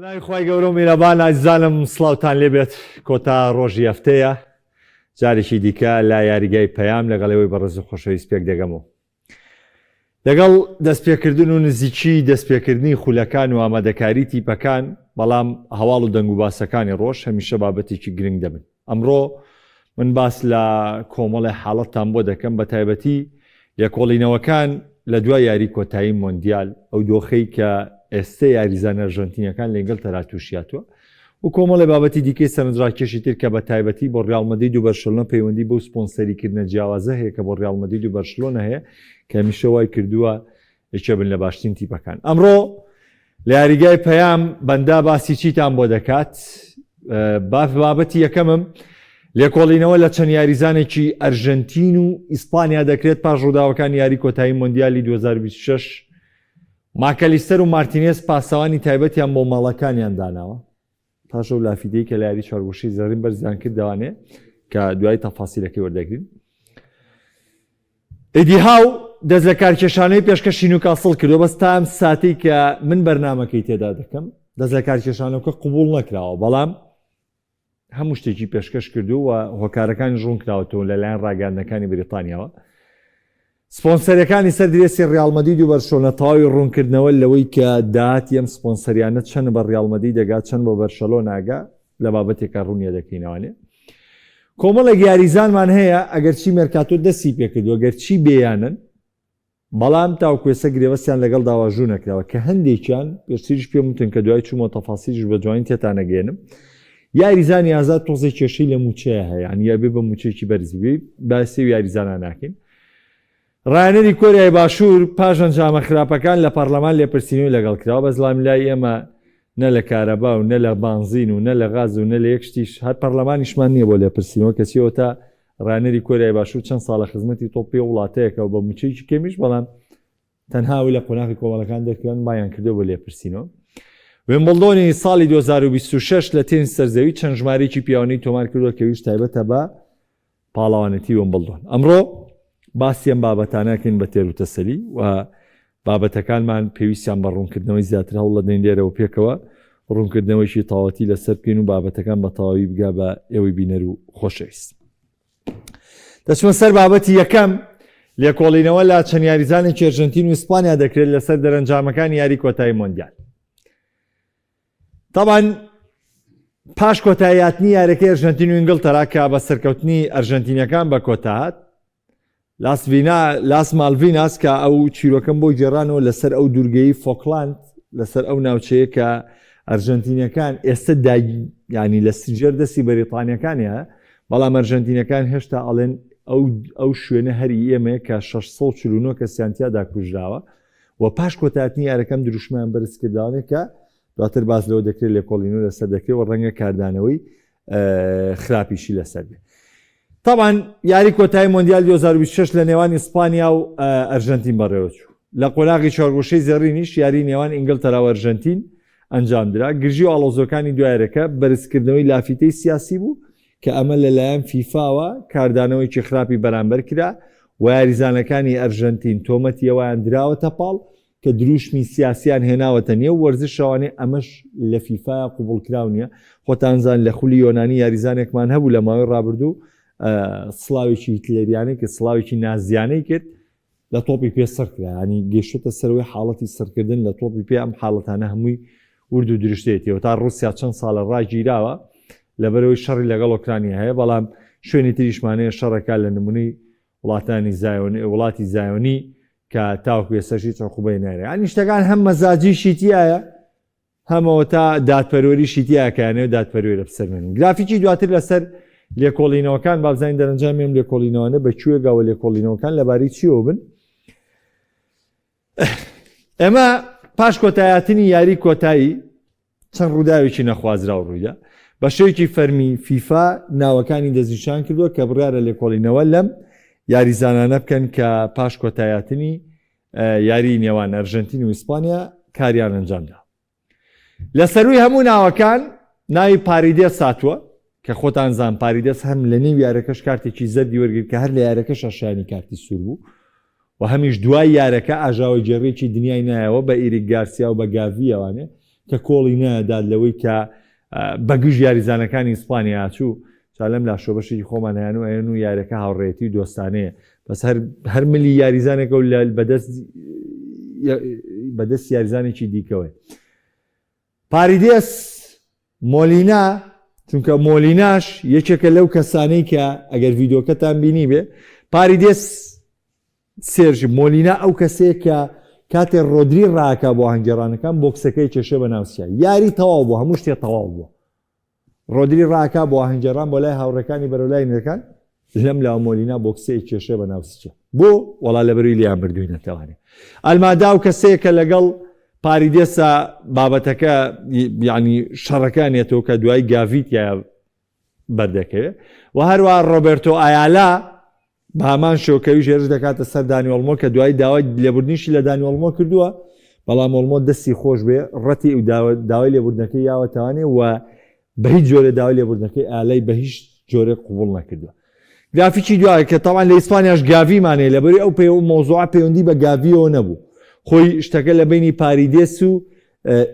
بەناوی خوای گەورە و میرەبان ئازیزانم سڵاوتان لێبێت کۆتا ڕۆژی هەفتەیە جارێکی دیکە لە یاریگای پەیام لەگەڵ ئێوەی بەڕێز و خۆشەویست پێک دەگەمەوە لەگەڵ دەستپێکردن و نزیکی دەستپێکردنی خولەکان و ئامادەکاری تیپەکان بەڵام هەواڵ و دەنگ و باسەکانی ڕۆژ هەمیشە بابەتێکی گرنگ دەبن ئەمڕۆ من باس لە کۆمەڵێ حاڵەتتان بۆ دەکەم بە تایبەتی لێکۆڵینەوەکان لە دوای یاری کۆتایی مۆندیال، ئەو دۆخەی کە ئێستە یاریزانە ئەرژەنتینیەکان لە ئینگلتەرا تووشیاتوە و کۆمەڵێ بابەتی دیکەی سەرنجڕاکێشی تر کە بە تایبەتی بۆ ڕیاڵ مەدرید و بەرشەلۆنە پەیوەندی بەو سپۆنسەریکردنە جیاوازە هەیە کە بۆ ڕیاڵ مەدرید و بەرشلۆنە هەیە کە هەمیشە وای کردووە یەکێ بن لە باشترین تیپەکان. ئەمڕۆ لە یاریگای پەیام بەندا باسی چیتان بۆ دەکات؟ باف بابەتی یەکەمم لێکۆڵینەوە لە چەند یاریزانێکی ئەرژەنتین و ئیسپانیا دەکرێت پاش ڕووداوەکانی یاری کۆتایی مۆندیالی 2026 ماکەلیستەر و مارتینێز پاسەوانی تایبەتیان بۆ ماڵەکانیان داناوە پاش ئەو لافیتەی کە لە یاری چوارگۆشەی زێڕین بەرزیان کردوانێ کە دوای تەفاسیلەکەی وەردەگرین ئیدی هاو دەست لە کارکێشانەوەی پێشکەشی نیوکاسڵ کردووە، بەس تا ئەم ساتەی کە من بەرنامەکەی تێدا دەکەم دەست لە کارکێشانەوەکە قبوڵ نەکراوە، بەڵام هەموو شتێکی پێشکەش کردووە و هۆکارەکانیش ڕوونکراوەتەوە لەلایەن ڕاگەیاندنەکانی بریتانیاوە. سپۆنسەرەکانی سەر درێسی ڕیاڵ مەدرید و بەرشۆنە تەواوی ڕوونکردنەوە لەوەی کە داهاتی ئەم سپۆنسەریانە چەند بە ڕیاڵ مەدرید دەگات چەند بۆ بەرشەلۆنە ئەگا لە بابەتێکا ڕوونیە دەکەینەوانێ. کۆمەڵێک یاریزانمان هەیە ئەگەرچی مێرکاتۆ دەستی پێکردووە گەرچی بێیانن بەڵام تاوەکو ئێستا گرێبەستیان لەگەڵدا واژوو نەکراوە کە هەندێکیان پێشتریش پێم وتن کە دوای چوومەوە تەفاسیلیش بە جوانی تێتانەگەیەنم یاریزانی ئازاد تۆزێک کێشەی لە مووچەیە هەیە یانی ئەبێ بە مووچەیەکی بەرزی بێ باسی و یاریزانان ناکەین ڕایەنەری کۆریای باشوور پاش ئەنجامە خراپەکان لە پەڕلەمان لێپرسینەوەی لەگەڵ کراوە، بەس ڵام لای ئێمە نە لە کارەبا و نە لە بانزین و نە لە غاز و نە لە یەک شتیش هەر پەڕلەمانیشمان نییە بۆ لێپرسینەوە کەچی ئەوەتا ڕایەنەری کۆریای باشوور چەند ساڵە خزمەتی تۆپی ئەو وڵاتەیەکە و بە مووچەیەکی کەمیش بەڵام تەنها ئەوەی لە قۆناغی کۆمەڵەکان دەرکران بانگیان کردووە بۆ لێپرسینەوە. وێمبڵدۆنی ساڵی 2026 لە تێنس سەرزەوی چەند ژمارەیەکی پیاوانەی تۆمار کردووە کە ئەویش تایبەتە بە پاڵەوانێتی وێمبڵدۆن. ئەمڕۆ باسی ئەم بابەتانە ئەکەین بە تێروتەسەلی و بابەتەکانمان پێویستیان بە ڕوونکردنەوەی زیاتر هەوڵەدەین لێرەوە پێکەوە ڕوونکردنەوەیکی تەواوەتی لەسەر بکەین و بابەتەکان بە تەواوی بگا بە ئێوەی بینەر و خۆشەویست. دەچمە سەر بابەتی یەکەم لێکۆڵینەوە لە چەند یاریزانێکی ئەرژەنتین و ئیسپانیا دەکرێت لەسەر دەرەنجامەکانی یاری کۆتایی مۆندیال. تەبعەن پاش کۆتاییهاتنی یاریەکەی ئەرژەنتین و ئینگڵتەرا کە بە سەرکەوتنی ئەرژەنتینیەکان بە کۆتا هات لاس ڤینا لاس مالڤیناس کە ئەو چیرۆکەم بۆ گێڕانەوە لەسەر ئەو دوورگەی فۆکلاند لەسەر ئەو ناوچەیە کە ئەرژەنتینەکان ئێستا ینی لە سژێر دەستی بەریتانیەکانە بەڵام ئەرژەنتینەکان هێشتا ئەڵێن ئەو ئەو شوێنە هەری ئێمەیە کە 649 کەسیان تیادا کوژراوە و پاش کۆتایهاتنی یارەکەم دروشمیان بەرز کردوانێ کە دواتر باس لەوە دەکرێت لێکۆڵینەوە لەسەر دەکرێت و ڕەنگە کاردانەوەی خراپیشی لەسەر بێت. تاوان یاری کۆتایی مۆندیال 2026 لە نێوان ئیسپانیا و ئەرژەنتین بەڕێوەچوو. لە قۆناغی چوارگۆشەی زێڕینیش یاری نێوان ئینگلتەرا و ئەرژەنتین ئەنجامدرا. گرژی و ئاڵۆزۆکانی دوایەرەکە بەرزکردنەوەی لافیتەی سیاسی بوو کە ئەمە لەلایەن فیفاوە کاردانەوەیەکی خراپی بەرامبەر کرا و یاریزانەکانی ئەرژەنتین تۆمەتی ئەوەیان دراوەتە پاڵ کە دروشمی سیاسیان هێناوەتە نێو وەرزشەوانێ ئەمەش لە فیفا قبوڵکراو نییە خۆتان زان لە خولی یۆنانی یاریزانێکمان هەبوو لە ماوەی ڕابردوو سڵاوێکی هیتلەریانەی کرد سڵاوێکی نازیانەی کرد لە تۆپی پێ سڕ کرا ینی گەشتە سەرەوەی حاڵەتی سڕکردن لە تۆپی پێ ئەم حاڵەتانە هەمووی ورد و درشتێتیەوە تا ڕوسیا چەند ساڵە ڕاگیراوە لەبەرەوەی شەڕی لەگەڵ ئۆکرانیا هەیە بەڵام شوێنی تریشمانەیە شەڕەکە لە نمونەی وڵاتانی زایۆنی وڵاتی زایۆنی کە تاوەکو ئێستاش هیچ عقوبەی نایرێ یانی شتەکان هەم مەزاجیشی تایە هەمەوە تا دادپەروەریشی تایە کە یانەوە دادپەروەرە بسەلمێنن گرافیکی دواتر لەسەر لێکۆڵینەوەکان بابزانین دەرەنجامی ئەم لێکۆڵینەوانە بە کوێ گاوە لێکۆڵینەوەکان لەبارەی چیەوە بن ئێمە پاش کۆتایاتنی یاری کۆتایی چەند ڕووداوێکی نەخوازراو ڕوویدا. بە شێوەیەکی فەرمی فیفا ناوەکانی دەستنیشان کردووە کە بڕیارە لێکۆڵینەوە لەم یاریزانانە بکەن کە پاش کۆتایهاتنی یاریی نێوان ئەرژەنتین و ئیسپانیا کاریان ئەنجامدا. لە سەرووی هەموو ناوەکان ناوی پاریدێس هاتووە کە خۆتان زان پاریدێس هەم لە نێو یارەکەش کارتێکی زەردی وەرگرت کە هەر لە یارەکەشا شایانی کارتی سوور بوو و هەمیش دوای یارەکە ئاژاوەگێڕیەکی دنیای نایەوە بە ئیریک گارسیا و بە گاڤیەوانێ. کە کۆڵی نەدات لەوەی کە بەگژ یاریزانەکانی ئیسپانیا چوو. جا لەم لاشەوە بەشێکی خۆمان هەیان و ئەیەن و یاریەکە هاوڕێیەتی و دۆستانەیە، بەس هەر هەر ملی یاریزانێکە و بەدەست بەدەست یاریزانێکی دیکەوەی. پاریدێس مۆلینا، چونکە مۆلیناش یەکێکە لەو کەسانەی کە ئەگەر ڤیدۆکەتان بینی بێ پاریدێس سێرژ مۆلینا ئەو کەسەیە کە کاتێ ڕۆدری ڕاکا بۆ ئاهەنگگێڕانەکان بۆکسەکەی کێشێ بە ناوسیا یاری تەواو بوو هەموو شتێ تەواو بووە ڕۆدری ڕاکا بۆ ئاهەنگگێڕان بۆ لای هاوڕێکانی بەرەو لای نوێکان لەم لاوە مۆلینا بۆکسەی کێشێ بە ناو سچە بۆ وەڵا لەبەروی لیان بردوینەتەوانێ ئەلمادا و کەسەیە کە لەگەڵ پاریدێسا بابەتەکە یعنی شەڕەکانێتەوە کە دوای گاڤی تیا بەردەکەوێت و هەروە ڕۆبەرتۆ ئایالا بە هەمان شێوە کە ئەویش هێرش دەکاتە سەر دانی ئۆڵمۆ کە دوایی داوای لێبوردنیشی لە دانی ئۆڵمۆ کردووە، بەڵام ئۆڵمۆ دەستی خۆش بێ ڕەتی و داوای لێبوردنەکەی یاوەتەوانێ و بە هیچ جۆرێ داوای لێبوردنەکەی ئالای بە هیچ جۆرێک قبوڵ نەکردووە. گرافیکی دوای کە تاوان لە ئیسپانیاش گاڤیمان هەیە لەبەری ئەو پێ و مەوزوعە پەیوەندی بە گاڤیەوە نەبوو خۆی شتەکە لە بینی پاریدێس و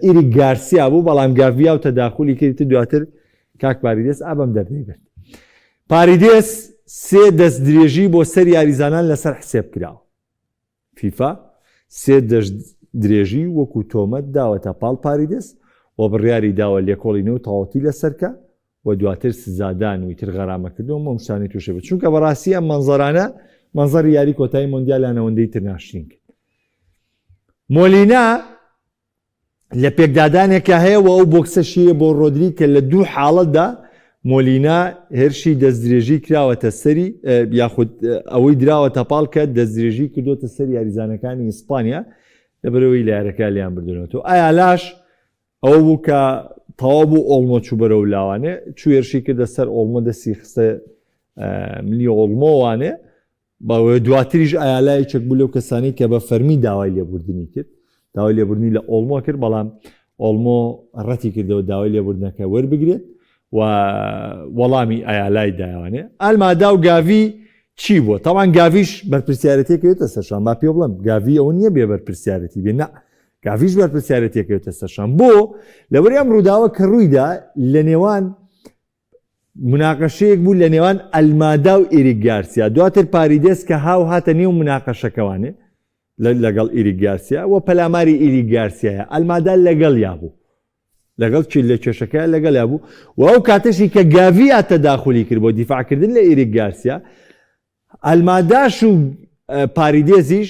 ئیریک گارسیا بوو بەڵام گاڤیا و تەداخولی کرد دواتر کاک پاریدێس ئابەم دەردەی برد. پاریدێس سێ دەستدرێژی بۆ سەر یاریزانان لەسەر حسێب کراوە. فیفا سێ دەستدرێژی وەکو تۆمەت داوەتە پاڵ پاریدێس و بڕیاری داوە لێکۆڵینەوە تەواوەتی لەسەر کا و دواتر سزادان و ئیتر غەرامەکردن و ئەم شتانەی تووشێ بێت. چونکە بەڕاستی ئەم مەنزەرانە مەنزەری یاری کۆتایی مۆندیالیان ئەوەندەی تر ناشرین کرد. مۆلینا لە پێکدادانێکا هەیە و ئەو بۆکسەشی بۆ ڕۆدری کە لە دوو حاڵەتدا مۆلینا هێرشی دەستدرێژی کراوەتە سەری یاخود ئەوەی دراوەتە پاڵ کە دەستدرێژی کردوتە سەر یاریزانەکانی ئیسپانیا لەبەرەوەی لە یارەکە لیان بردنەوە ئایا لاش ئەوە بوو کە تەواو بوو ئۆڵمۆ چوو بەرەو لاوانێ چوو هێرشی کردە سەر ئۆڵمۆ دەستی خستە ملی ئۆڵمۆوانێ بەڵێ دواتریش ئایالا یەکێک بوو لەو کەسانەی کە بە فەرمی داوای لێبوردنی کرد، داوای لێبوردنی لە ئۆڵمۆ کرد، بەڵام ئۆڵمۆ ڕەتی کردەوە داوای لێبوردنەکە وەربگرێت و وەڵامی ئایالای دایوانێ. ئالمادا و گاڤی چی بووە؟ تاوان گاڤیش بەرپرسیارەتێکەوێتە سەرشان، با پێ بڵێم گاڤی ئەوە نییە بێ بەرپرسیارەتی بێ، نا گاڤیش بەرپرسیارەتێکەوێتە سەرشان. بۆ؟ لەبەری ئەم ڕووداوە کە ڕوویدا لە نێوان مناقەشەیەک بوو لە نێوان ئەلمادا و ئیریک گارسیا، دواتر پاریدێس کە هاو هاتە نێو مناقەشەکەوانێ لەگەڵ ئیریک گارسیا و پەلاماری ئیریک گارسیایە، ئەلمادا لەگەڵیا بوو لەگەڵ چی لە کێشەکە لەگەڵیا بوو و ئەو کاتەشی کە گاڤیا تەداخولی کرد بۆ دیفاعکردن لە ئیریک گارسیا ئەلماداش و پاریدێزیش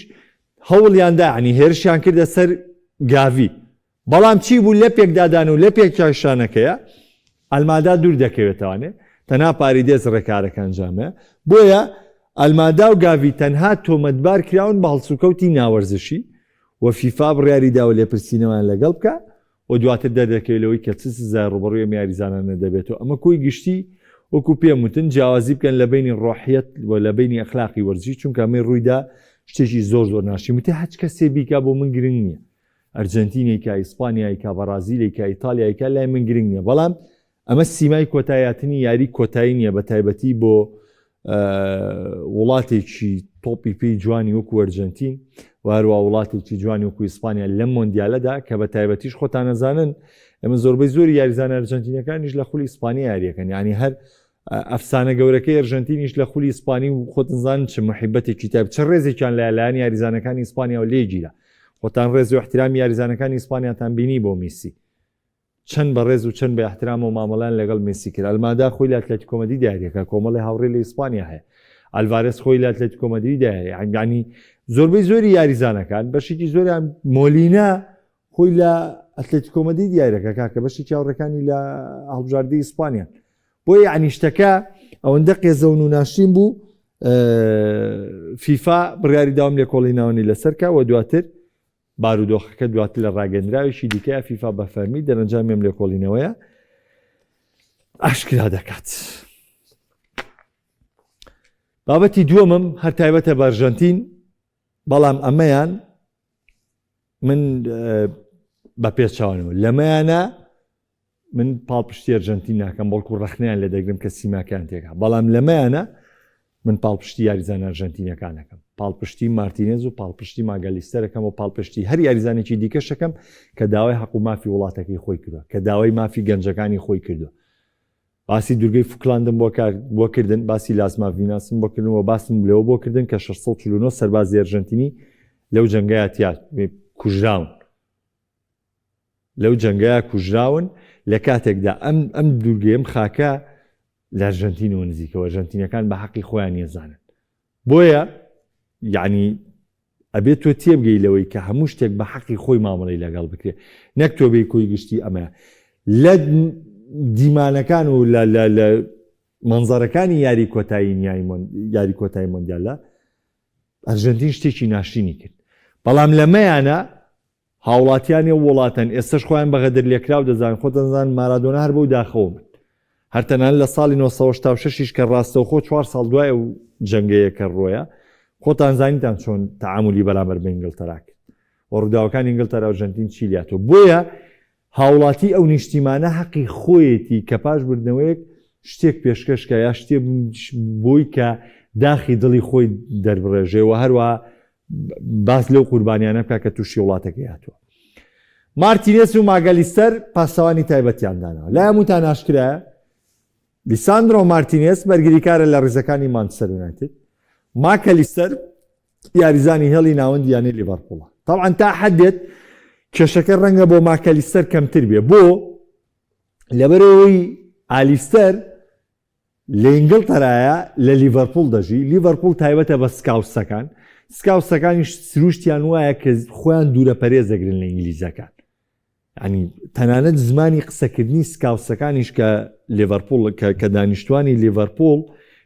هەوڵیاندا ینی هێرشیان کردە سەر گاڤی بەڵام چی بوو لە پێکدادان و لە پێککێشانەکەیە ئەلمادا دوور دەکەوێتەوانێ تەنها پاریدێز ڕێکارەکە ئەنجامەیە بۆیە ئەلمادا و گاڤی تەنها تۆمەتبار کراون بە هەڵسوکەوتی ناوەرزشی و فیفا بڕیاری داوە لێپرسینەوەیان لەگەڵ بکا و دواتر دەردەکەوێت لەوەی کە چ سزای ڕووبەڕووی ئەم یاریزانانە دەبێتەوە ئەمە کۆی گشتی وەکو پێم وتن جیاوازی بکەن لە بینی ڕۆحیەت و لە بینی ئەخلاقی وەرزشی چونکە ئەمەی ڕوویدا شتێکی زۆر زۆر ناشرین وتی هەچ کەسێ بیکا بۆ من گرنگ نییە ئەرجەنتینی کا ئیسپانیای کا بەڕازیلی کا ئیتالیای کا لای من گرنگ نییە بەڵام ئەمە سیمای کۆتایاتنی یاری کۆتایی نییە بە تایبەتی بۆ وڵاتێکی تۆپی پێی جوانی وەکو ئەرجەنتین و هەروە وڵاتێکی جوانی وەکو ئیسپانیا لەم مۆندیالەدا کە بە تایبەتیش خۆتان نەزانن ئەمە زۆربەی زۆری یاریزانە ئەرجەنتینەکانیش لە خولی ئیسپانیا یاریەکەن یعنی هەر ئەفسانە گەورەکەی ئەرژەنتینیش لە خولی ئیسپانی و خۆتنزان چ محیبەتێکی تایب چ ڕێزێکیان لە لایەن یاریزانەکانی ئیسپانیا و لێگیرا خۆتان ڕێز و احترامی یاریزانەکانی ئیسپانیاتان بینی بۆ میسی چەند بە ڕێز و چەند بە احترامەوە مامەڵەیان لەگەڵ مێسی کرد. ئەلمادا خۆی لە ئەتلەتیکۆ مەدرید یاریەکە، کۆمەڵی هاوڕێ لە ئیسپانیا هەیە. ئەلڤارێز خۆی لە ئەتلەتیکۆ مەدرید هەیە. یعنی زۆربەی زۆری یاریزانەکان بەشێکی زۆریان مۆلینا خۆی لە ئەتلەتیکۆ مەدرید یاریەکە کاکە بەشێکی هاوڕێکانی لە هەڵبژاردەی ئیسپانیا. بۆیە یعنی شتەکە ئەوەندە قێزەون و ناشرین بوو فیفا بڕیاری داوم لێکۆڵینەوەنی لەسەرکە و دواتر بارودۆخەکە دواتر لە ڕاگەندراوێکی دیکەیا فیفا بە فەرمی دەرەنجامی ئەم لێکۆڵینەوەیە ئاشکرا دەکات. بابەتی دووەمم هەر تایبەتە بە ئەرژەنتین بەڵام ئەمەیان من بە پێچوانەوە لەمەیانە من پاڵپشتی ئەرژەنتین ناکەم بەڵکو ڕەخنەیان لێ دەگرم کە سیماکەیان تێکا بەڵام لەمەیانە من پاڵپشتی یاریزانە ئەرژەنتینەکان ئەکەم. پاڵپشتی مارتینێز و پاڵپشتی ماگەلیستەرەکەم و پاڵپشتی هەر یاریزانێکی دیکەشەکەم کە داوای حەق و مافی وڵاتەکەی خۆی کردوە، کە داوای مافی گەنجەکانی خۆی کردوە. باسی دورگەی فوکلاندم بۆ بۆ کردن، باسی لاس ماڤیناسم بۆ کردن و باسم لەوە بۆ کردن کە 649 سەربازی ئەرژەنتینی لەو جەنگەیا تیا کوژراون. لەو جەنگەیا کوژراون لە کاتێکدا ئەم ئەم دوورگەیەم خاکە لە ئەرژەنتینەوە نزیکەوە ئەرژەنتینەکان بە حەقی خۆیان نیەزانن بۆیە یعنی ئەبێت تۆ تێبگەی لەوەی کە هەموو شتێک بە حەقی خۆی مامەڵەی لەگەڵ بکرێت نەک تۆ بێی کۆی گشتی ئەمە لە دیمانەکان و لە لە لە مەنزەرەکانی یاری کۆتایی یاری کۆتایی مۆندیالە ئەرژەنتین شتێکی ناشرینی کرد بەڵام لەمەیانە هاوڵاتیانی ئەو وڵاتەن ئێستەش خۆیان بە غەدرلێکراو دەزانن، خۆتان دەزانن مارادۆنا هەر بەو داخەوە مرد. هەر تەنانەت لە ساڵی 986 یش کە ڕاستەوخۆ چوار ساڵ دوای ئەو جەنگەیە کە ڕۆیا، خۆتان زانیتان چۆن تەعامولی بەرامبەر بە ئینگلتەرا کرد و ڕووداوەکانی ئینگلتەرا و ئەرژەنتین چی لێهاتووە. بۆیە هاوڵاتی ئەو نیشتیمانە هەقی خۆیەتی کە پاش بردنەوەیەک شتێک پێشکەش کا یا شتێ بۆی کە داخی دڵی خۆی دەربڕێژێ و هەروەها باس لەو قوربانیانە بکە کە تووشی وڵاتەکەی هاتووە. مارتینێس و ماگەلیستەر پاسەوانی تایبەتیان داناوە. لای هەمووتان ئاشکرایە لیساندرۆ مارتینێس بەرگریکارە لە ڕیزەکانی مانچستەر یونایتد، ماکەلیستەر یاریزانی هێڵی ناوەندی یانەی لیڤەرپوڵە. تەبعەن تا حدێت کێشەکە ڕەنگە بۆ ماکەلیستەر کەمتر بێ بۆ لەبەرەوەی ئالیستەر لە ئینگڵتەرایە لە لیڤەرپوڵ دەژی، لیڤەرپوڵ تایبەتە بە سکاوسەکان، سکاوسەکانیش سروشتیان وایە کە خۆیان دوورە پەرێز دەگرن لە ئینگلیزەکان. یانی تەنانەت زمانی قسەکردنی سکاوسەکانیش کە لیڤەرپوڵ کە دانیشتوانی لیڤەرپوڵ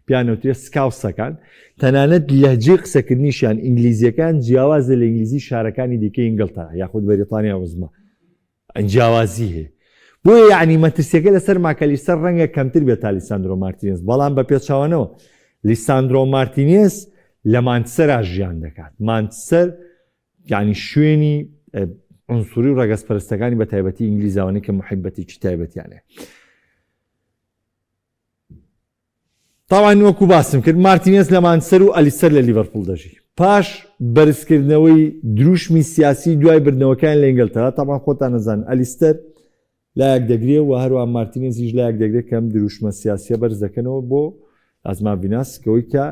پێیان وترێ سکاوسەکان، تەنانەت لەهجەی قسەکردنیشیان ئینگلیزیەکان جیاوازە لە ئینگلیزی شارەکانی دیکەی ئینگڵتەرا یاخود بەریتانیا عوزما. جیاوازی هەیە بۆیە یعنی مەترسیەکە لەسەر ماکەلیستەر ڕەنگە کەمتر بێت تا لیساندرۆ مارتینێز بەڵام بە پێچەوانەوە لیساندرۆ مارتینێز لە مانچسەرا ژیان دەکات مانچسەر یعنی شوێنی عنسوری و ڕەگەزپەرستەکانی بە تایبەتی ئینگلیزاوانی کە محیبەتێکی تایبەتیانە تاوان وەکو باسم کرد مارتینێز لە مانچسەر و ئەلیسەر لە لیڤەرپوڵ دەژی پاش بەرزکردنەوەی دروشمی سیاسی دوای بردنەوەکان لە ئینگلتەرا تاوان خۆتان نەزان ئەلیستەر لایەک دەگرێ و هەروە مارتینێزیش لایەک دەگرێت کەم دروشمە سیاسیە بەرز دەکەنەوە بۆ ئازما ڤیناس کەوەی کە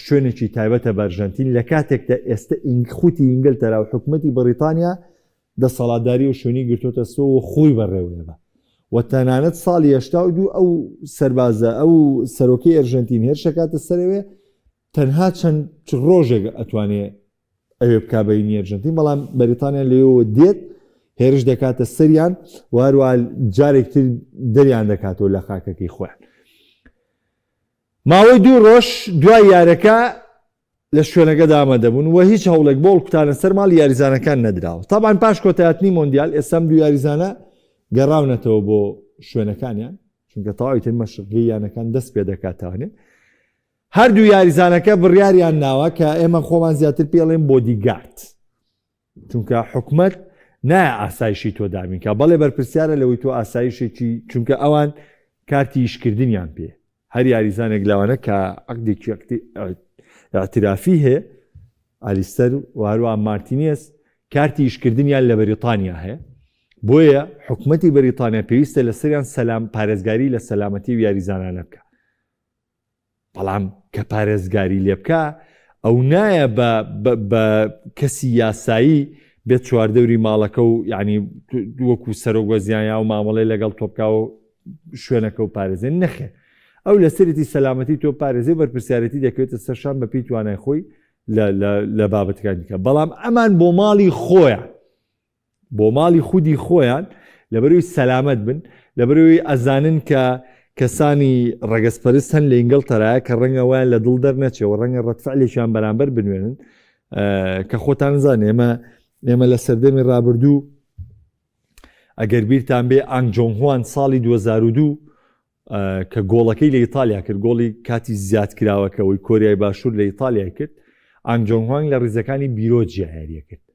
شوێنێکی تایبەتە بە ئەرژەنتین لە کاتێکدا ئێستا خوتی ئینگلتەرا و حکوومەتی بەریتانیا دەسەڵاتداری و شوێنی گرتۆتە سۆ و خۆی بەڕێوەیە بە و تەنانەت ساڵی 82 ئەو سەربازە ئەو سەرۆکی ئەرژەنتین هێرشەکاتە سەرەوێ تەنها چەند ڕۆژێک ئەتوانێ ئەوێ بکا بە هینی ئەرژەنتین بەڵام بەریتانیا لەوێوە دێت هێرش دەکاتە سەریان و هەروە جارێکتر دەریان دەکاتەوە لە خاکەکەی خۆیان ماوەی دوو ڕۆژ دوای یارەکە لە شوێنەکەدا ئامادەبوون و هیچ هەوڵێک بۆ هەڵکوتانە سەر ماڵی یاریزانەکان نەدراوە. تابان پاش کۆتایهاتنی مۆندیال ئێستا ئەم دوو یاریزانە گەڕاونەتەوە بۆ شوێنەکانیان چونکە تەواوی تر مەشقگەی یانەکان دەست پێ دەکاتوانێ هەردوو یاریزانەکە بڕیاریان ناوە کە ئێمە خۆمان زیاتر پێڵێن بۆدیگارد چونکە حکومەت نایە ئاسایشی تۆ دابین کا بەڵێ بەرپرسیارە لەوەی تۆ ئاسایشێکی چونکە ئەوان کارتی ئیشکردنیان پێ هەر یاریزانێک لەوانە کە عقدێکی اعترافی هەیە ئالیستەر و هەروە مارتینێز کارتی ئیشکردنیان لە بەریتانیا هەیە بۆیە حکومەتی بەریتانیا پێویستە لەسەریان سەلام پارێزگاری لە سەلامەتی و یاریزانانە بکە بەڵام کە پارێزگاری لێ بکا ئەو نایە بە بە کەسی یاسایی بێت چواردەوری ماڵەکە و یعنی وەکو سەرۆک وەزیان یا و مامەڵەی لەگەڵ تۆ بکا و شوێنەکە و پارێزێن نەخێر ئەو لەسەرێتی سەلامەتی تۆ پارێزێ و بەرپرسیارێتی دەکەوێتە سەرشان بە پێی توانای خۆی لە بابەتەکانی دیکە بەڵام ئەمان بۆ ماڵی خۆیان بۆ ماڵی خودی خۆیان لەبەرەوەی سەلامەت بن لەبەرەوەی ئەزانن کە کەسانی ڕەگەزپەرست هەن لە ئینگڵتەرایە کە ڕەنگە وایان لە دڵ دەرنەچێ و ڕەنگە ڕەتفعلێکیان بەرامبەر بنوێنن کە خۆتان زان ئێمە ئێمە لە سەردەمی ڕابردوو ئەگەر بیرتان بێ ئانگ جۆنگهوان ساڵی 2002 کە گۆڵەکەی لە ئیتالیا کرد گۆڵی کاتی زیادکراوەکەەوەی کۆریای باشوور لە ئیتالیای کرد ئانگ جۆنگهوانگ لە ڕیزەکانی بیرۆجیا یاریە کرد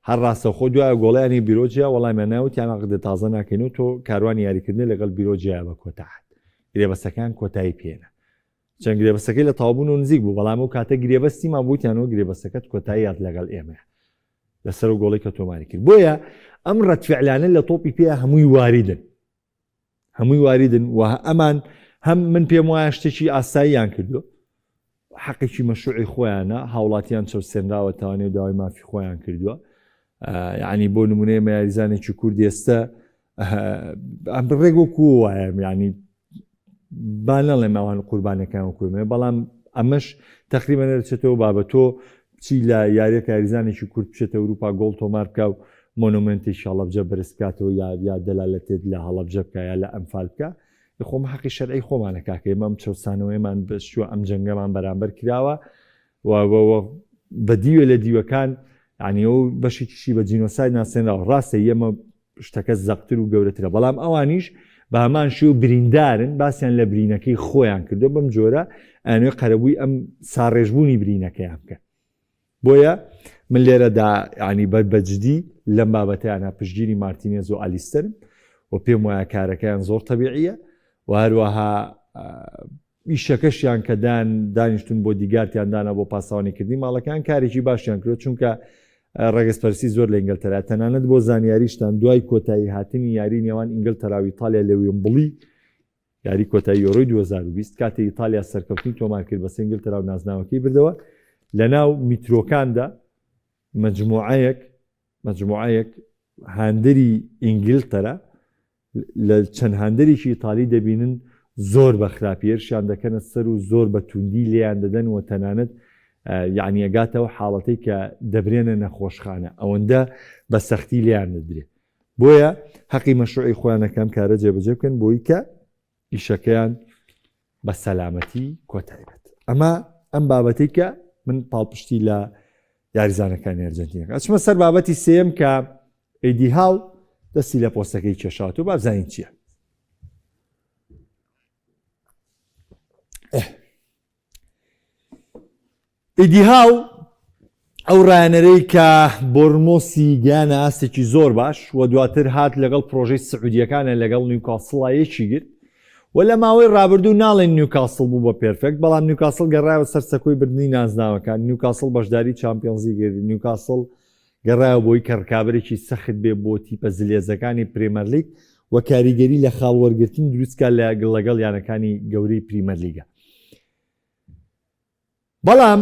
هەر ڕاستەوخۆ دوای ئەو گۆڵەیانی بیرۆجیا وەڵامیان نا وتیان عەقد تازە ناکەین و تۆ کاروانی یاریکردنی لەگەڵ بیرۆجیایە بە کۆتا هات گرێبەستەکەیان کۆتایی پێنا. چەند گرێبەستەکەی لە تەواوبوون و نزیک بوو بەڵام ئەو کاتە گرێبەستی مابوو وتیانەوە گرێبەستەکەت کۆتایی هات لەگەڵ ئێمە لەسەر و گۆڵی کە تۆماری کرد. بۆیە ئەم ڕەتفعلانە لە تۆپی پێ هەمووی واریدن هەمووی واریدن و ئەمان هەم من پێم وایە شتێکی ئاساییان کردو حەقێکی مەشروعی خۆیانە هاوڵاتیان چەوسێنراوە تاوانێ و داوای مافی خۆیان کردووە یعنی بۆ نمونەیە مە یاریزانێکی کورد ئێستا ئەم ڕێک وەکو وایە ینی با نەڵێم ئەوان قوربانەکان وەکوێمە بەڵام ئەمەش تقریبا دەچێتەوە بابە تۆ چی لە یاریەک یاریزانێکی کورد بچێتە ئەوروپا گۆڵ تۆمار بکە و مۆنۆمنتێکی هەڵەبجە بەرز بکاتەوە یا یا دەلالەتێت لە هەڵەبجە بکە یا لە ئەمفال بکە خۆم حەقی شەرعی خۆمانە کاکە ئێمە ئەم چەوسانەوەیمان بەشوە ئەم جەنگەمان بەرامبەر کراوە و بە دیوێ لە دیوەکان یعنی ئەو بەشێکیشی بە جینۆساید ناسێنراوە ڕاستە ئێمە شتەکە زەقتر و گەورەترە بەڵام ئەوانیش بە هەمان شێوە بریندارن باسیان لە برینەکەی خۆیان کردو بەم جۆرە ئەنوێ قەرەبووی ئەم ساڕێژبوونی برینەکەیان بکەن بۆیە من لێرەدا ینی بە بەجدی لەم بابەتیانە پشتگیری مارتینێز و ئالیستەرم و پێم وایە کارەکەیان زۆر تەبیعیە و هەروەها ئیشەکەشیان کە دان دانیشتون بۆ دیگارتیان دانا بۆ پاسەوانیکردنی ماڵەکان کارێکی باشیان کرد چونکە ڕەگەزپەرستی زۆر لە ئینگلتەرا تەنانەت بۆ زانیاریشتان دوای کۆتایی هاتنی یاری نێوان ئینگلتەرا و ئیتالیا لە وێمبڵی یاری کۆتایی یۆرۆی 2020 کاتێ ئیتالیا سەرکەوتنی تۆمار کرد بەسەر ئینگلتەرا و نازناوەکەی بردەوە لەناو میترۆکاندا مجموعەیەک مجموعەیەک هاندەری ئینگلتەرا لە چەند هاندەرێکی ئیتالی دەبینن زۆر بە خراپی هێرشیان دەکەنە سەر و زۆر بە توندی لێیان دەدەن و تەنانەت یعنی ئەگاتەوە حاڵەتەی کە دەبرێنە نەخۆشخانە ئەوەندە بە سەختی لێیان دەدرێت بۆیە حەقی مەشروعی خۆیانە کە ئەم کارە جێبەجێ بکەن بۆی کە ئیشەکەیان بە سەلامەتی کۆتایی بێت ئەمە ئەم بابەتێک کە من پاڵپشتی لە یاریزانەکانی ئەرجنتینەکە ئەچمە سەر بابەتی سێم کە ئیدی هاو دەستی لە پۆستەکەی کێشات و بابزانین چییە ئیدی هاو ئەو ڕایەنەرەی کە بۆرنمۆسی گەیانە ئاستێکی زۆر باش و دواتر هات لەگەڵ پرۆژەی سعودیەکانە لەگەڵ نیوکاسڵا یەکی گرت و لە ماوەی ڕابردوو ناڵێن نیوکاسڵ بوو بە perfect بەڵام نیوکاسڵ گەڕایەوە سەر سەکۆی بردنی نازناوەکان نیوکاسڵ بەشداری چامپیۆنزی کرد نیوکاسڵ گەڕایەوە بۆی کە ڕکابەرێکی سەخت بێ بۆ تیپە زلێزەکانی پرێمەرلیگ و کاریگەری لە خاڵ وەرگرتن دروستکا لە لەگەڵ یانەکانی گەورەی پریمەرلیگە. بەڵام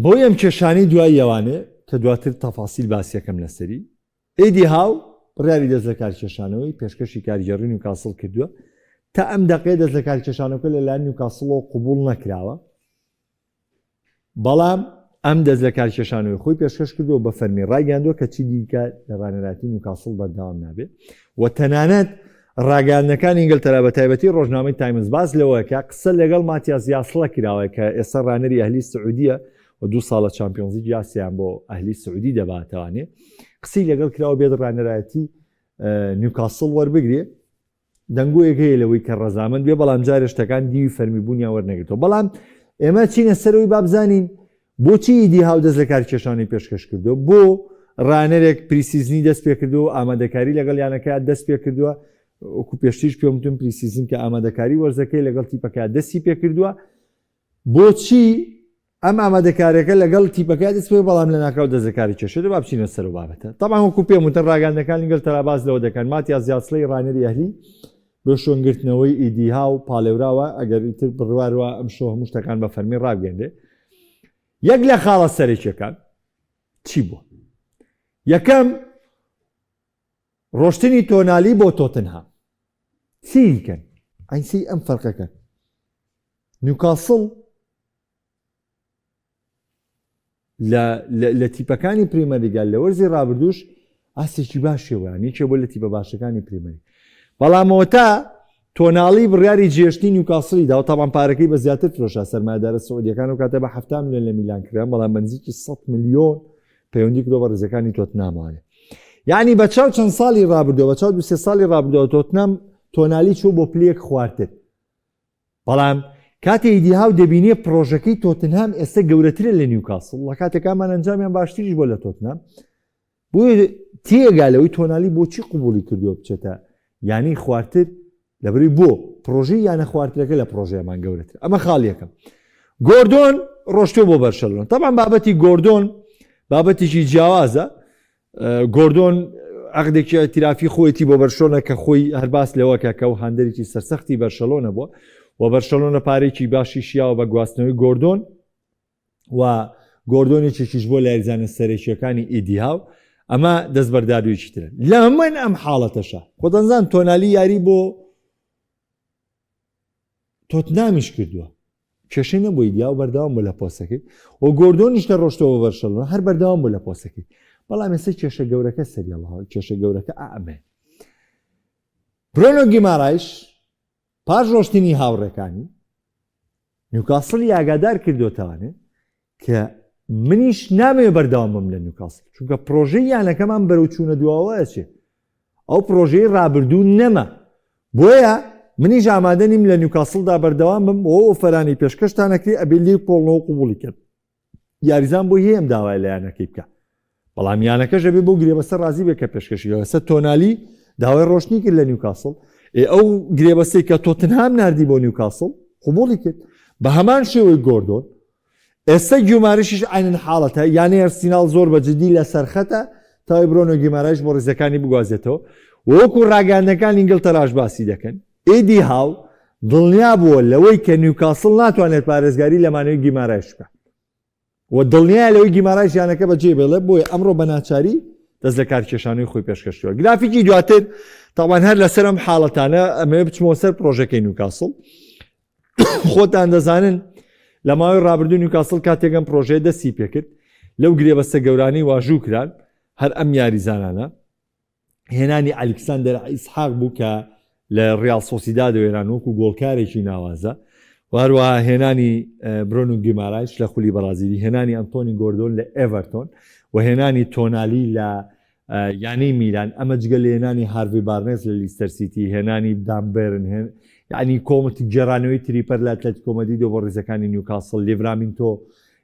بۆی ئەم کێشانەی دوای یەوانێ کە دواتر تەفاسیل باسیەکەم لەسەری، ئیدی هاو بڕیاری دەست لەکارکێشانەوەی پێشکەشی کارگێڕی نیوکاسڵ کردووە، تا ئەم دەقەیە دەست لەکارکێشانەوەکە لەلایەن نیوکاسڵەوە قبوڵ نەکراوە. بەڵام ئەم دەست لەکارکێشانەوەی خۆی پێشکەش کردووە و بە فەرمی ڕایگەیاندووە کە چیدیکە لە ڕانەرایەتی نیوکاسڵ بەردەوام نابێت و تەنانەت ڕاگەیاندنەکانی ئینگلتەرا بە تایبەتی ڕۆژنامەی تایمز باس لەوە کە قسە لەگەڵ ماتیاس یاسڵە کراوە کە ئێستا ڕانەری ئەهلی سعودیە و دوو ساڵە چامپیۆنزلیگی ئاسیان بۆ ئەهلی سعودی دەباتەوانێ قسەی لەگەڵ کراوە بێت ڕانەرایەتی نیوکاسڵ وەربگرێ دەنگۆیەک هەیە لەوەی کە ڕەزامەند بێ بەڵام جارێ شتەکان دیوی فەرمی بوونیان وەرنەگرتەوە بەڵام ئێمە چینە سەرەوەی بابزانین بۆچی ئیدی هاو دەست لە کارکێشانی پێشکەش کردو بۆ ڕانەرێک pre-season ی دەست پێ کردو و ئامادەکاری لەگەڵ یانەکە دەست پێ کردووە وەکو پێشتیش پێم وتم pre-season کە ئامادەکاری وەرزەکەی لەگەڵ تیپەکە دەستی پێ کردووە بۆچی ئەم ئامادەکاریەکە لەگەڵ تیپەکە دەست پێ بەڵام لەناکاو دەست لەکاری کێشێت با بچینە سەر و بابەتە تەبعەن وەکو پێم وتن ڕاگەیاندنەکانی ئینگلتەرا باس لەوە دەکەن ماتیاس یاسڵی ڕانەری ئەهلی بۆ شوێنگرتنەوەی ئیدی هاو پاڵێوراوە ئەگەر ئیتر بڕواروە ئەم شۆ هەموو شتەکان بە فەرمی ڕابگەندێ یەک لە خاڵە سەرەکیەکان چی بووە یەکەم ڕۆشتنی تۆنالی بۆ تۆتنهام سیریکەن ئەینسی ئەم فەرقەکە نیوکاسڵ لە تیپەکانی پریمەرلیگا لە وەرزی ڕابردووش ئاستێکی باشەوە یەکێ بۆ لە تیپە باشەکانی پریمەری بەڵامەوە تا تۆناڵی بڕیاری جێشتنی نیوکاسڵی دا و تاوان پارەکەی بە زیاتر فرۆشا سەرمایەدارە سعودیەکان و کاتە بە 70 میلیۆن لە میلان کران بەڵام بە نزیکی 100 میلیۆن پەیوەندی کردووە بە ڕیزەکانی تۆتنامەوە یعنی بە چاو چەند ساڵی ڕابردووە بە چاو دو سێ ساڵی ڕابردووە تۆتنام تۆنالی چوو بۆ پلەیەک خوارتر بەڵام کاتێ ئیدی هاو دەبینێ پڕۆژەکەی تۆتنهام ئێستا گەورەترە لە نیوکاسڵ لە کاتێکامان ئەنجامیان باشتریش بۆ لە تۆتنهام بۆیە تێگا لەوەی تۆنالی بۆچی قوبولی کردووە بچێتە یانەی خوارتر. لەبری بۆ پرۆژەی یانە خوارترەکە لە پرۆژەیەمان گەورەتر ئەمە خاڵ یەکەم. گۆردۆن ڕۆشتووە بۆ بەرشەلۆنە تەبعەن بابەتی گۆردۆن بابەتێکی جیاوازە گۆردۆن عقدێکی ئەتیرافی خۆیەتی بۆ بەرشۆنە کە خۆی هەر باس لەوەکە کە و هاندەرێکی سەرسەختی بەرشەلۆنە بووە و بەرشەلۆنە پارێکی باشی شیاوە بە گواستنەوەی گۆردۆن و گۆردۆن یەکێکیش بۆ لە یاریزانە سەرەکییەکانی ئیدی هاو ئەمە دەستبەرداربوویەکی ترە لە من ئەم حاڵەتەشە خۆتەنزان تۆنالی یاری بۆ تۆتنامیش کردووە کێشەی نەبوو ئیدی هاو بەردەوام بوو لە پۆستەکەی و گۆردۆنیش لە ڕۆشتەوە بەرشەلۆنە هەر بەردەوام بوو لە پۆستەکەی بەڵام ئێستا کێشە گەورەکە سەریەڵاوە کێشە گەورەکە ئەمێ برۆنۆ گیمارایش پاش ڕۆشتنی هاوڕێکانی، نیوکاسڵی ئاگادار کردۆتەوانێ کە منیش نامەوێ بەردەوام بم لە نیوکاسڵ چونکە پرۆژەی یانەکەمان بەرەو چوونە دواوە ئەچێ ئەو پرۆژەی ڕابردوو نەما بۆیە منیش ئامادە نیم لە نیوکاسڵدا بەردەوام بم و ئۆفەرانی پێشکەشتان ئەکرێ ئەبێ لێی بکۆڵنەوە قبوڵی کەن یاریزان بۆی هەیە ئەم داوای لە یانەکەی بکە بەڵام یانەکەش ئەبێ بۆ گرێبەستە ڕازی بێت کە پێشکەشی ئێستا تۆنالی داوای ڕۆشتنی کرد لە نیوکاسڵ ئێ ئەو گرێبەستەی کە تۆتنهام ناردی بۆ نیوکاسڵ قبوڵی کرد بە هەمان شێوەی گۆردۆن ئێستا گیومارشیش عینن حاڵەتە یانەی ئەرسیناڵ زۆر بە جدی لە سەرخەتە تاوی برۆنۆ گیمارایش بۆ ڕیزەکانی بگوازێتەوە وەکو ڕاگەیاندنەکان ئینگلتەراش باسی دەکەن ئیدی هاو دڵنیا بووە لەوەی کە نیوکاسڵ ناتوانێت پارێزگاری لە مانەوەی گیمارایش بکات و دڵنیایە لەوەی گیمارایش یانەکە بەجێ بێڵێ بۆیە ئەمڕۆ بە ناچاری دەست لە کارکێشانەوەی خۆی پێشکەشتووە گرافیکی دواتر تاوان هەر لەسەر ئەم حاڵەتانە ئەمەوێ بچمەوە سەر پرۆژەکەی نیوکاسڵ خۆتان دەزانن لە ماوەی ڕابردوو نیوکاسڵ کاتێک ئەم پرۆژەیە دەستی پێکرد لەو گرێبەستە گەورانەی واژوو کران هەر ئەم یاریزانانە هێنانی ئەلیکساندەر ئیسحاق بوو کە لە ڕیاڵ سۆسیداد وێران وەکو گۆڵکارێکی ناوازە و هەروەها هێنانی برۆنو گیمارایش لە خولی بەڕازیلی هێنانی ئەنتۆنی گۆردۆن لە ئێڤەرتۆن و هێنانی تۆنالی لە یانەی میلان ئەمە جگە لە هێنانی هارڤی بارنێز لە لیستەر سیتی هێنانی دان بێرن هێن یعنی کۆمەتی گێڕانەوەی تریپەر لە ئەتلەتیکۆ مەدریدۆ بۆ ڕیزەکانی نیوکاسڵ لیڤرامینتۆ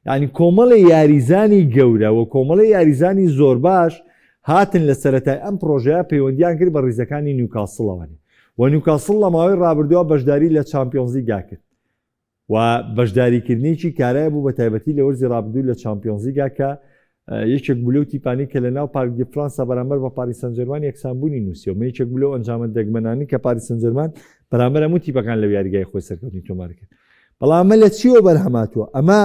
یانی کۆمەڵێ یاریزانی گەورە و کۆمەڵێ یاریزانی زۆرباش هاتن لە سەرەتای ئەم پڕۆژەیە پەیوەندیان کرد بە ڕیزەکانی نیوکاسڵەوە و نیوکاسڵ لە ماوەی ڕابردووە بەشداری لە چامپیۆنزلیگا کرد و بەشداریکردنێکی کارای بوو بە تایبەتی لە وەرزی ڕابردوو لە چامپیۆنزلیگا کە یەکێک بوو لەو تیپانی کە لە ناو پارک دی فرانسا بەرامبەر بە پاریس سانجێرمان یەکسانبوونی نووسیەوە یەکێک بوو لەو ئەنجامە دەگمەنانی کە پاریس سانجێرمان بەرامبەر هەموو تیپەکان لەو یاریگای خۆی سەرکەوتنی تۆمار کرد. بەڵام ئەمە لە چیەوە بەرهەماتووە؟ ئەمە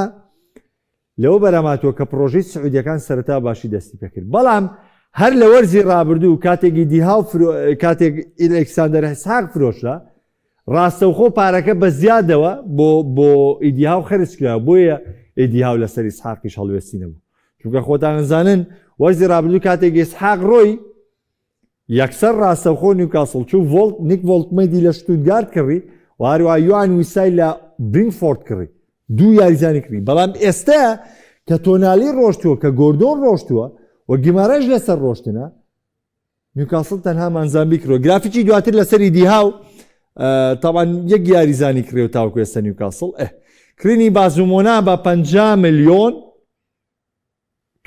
لەوە بەرهەماتووە کە پڕۆژەی سعودیەکان سەرەتا باشی دەستی پێکرد بەڵام هەر لە وەرزی ڕابردوو کاتێک ئیدی هاو کاتێک ئیلێکساندەر ئیسحاق فرۆشرا ڕاستەوخۆ پارەکە بە زیادەوە بۆ بۆ ئیدی هاو خەرج کرا بۆیە ئیدی هاو لەسەر ئیسحاقیش هەڵوێستی نەبوو چونکە خۆتان زانن وەرزی ڕابردوو کاتێک ئیسحاق ڕۆی یەکسەر ڕاستەوخۆ نیوکاسڵ چوو ڤۆڵت نیک ڤۆڵتمەیدی لە شتوتگارت کڕی و هەروەها یوان ویسای لە برینفۆرد کڕی دوو یاریزانی کڕی بەڵام ئێستا کە تۆنالی ڕۆشتووە کە گۆردۆن ڕۆشتووە و گیمارەش لەسەر ڕۆشتنە نیوکاسڵ تەنها مانزامبی کڕۆ گرافیکی دواتر لەسەری دیهاو تاوان یەک یاریزانی کڕێ و تاوکو ئێستا نیوکاسڵ ئه کڕینی بازومۆنا بە 50 ملیۆن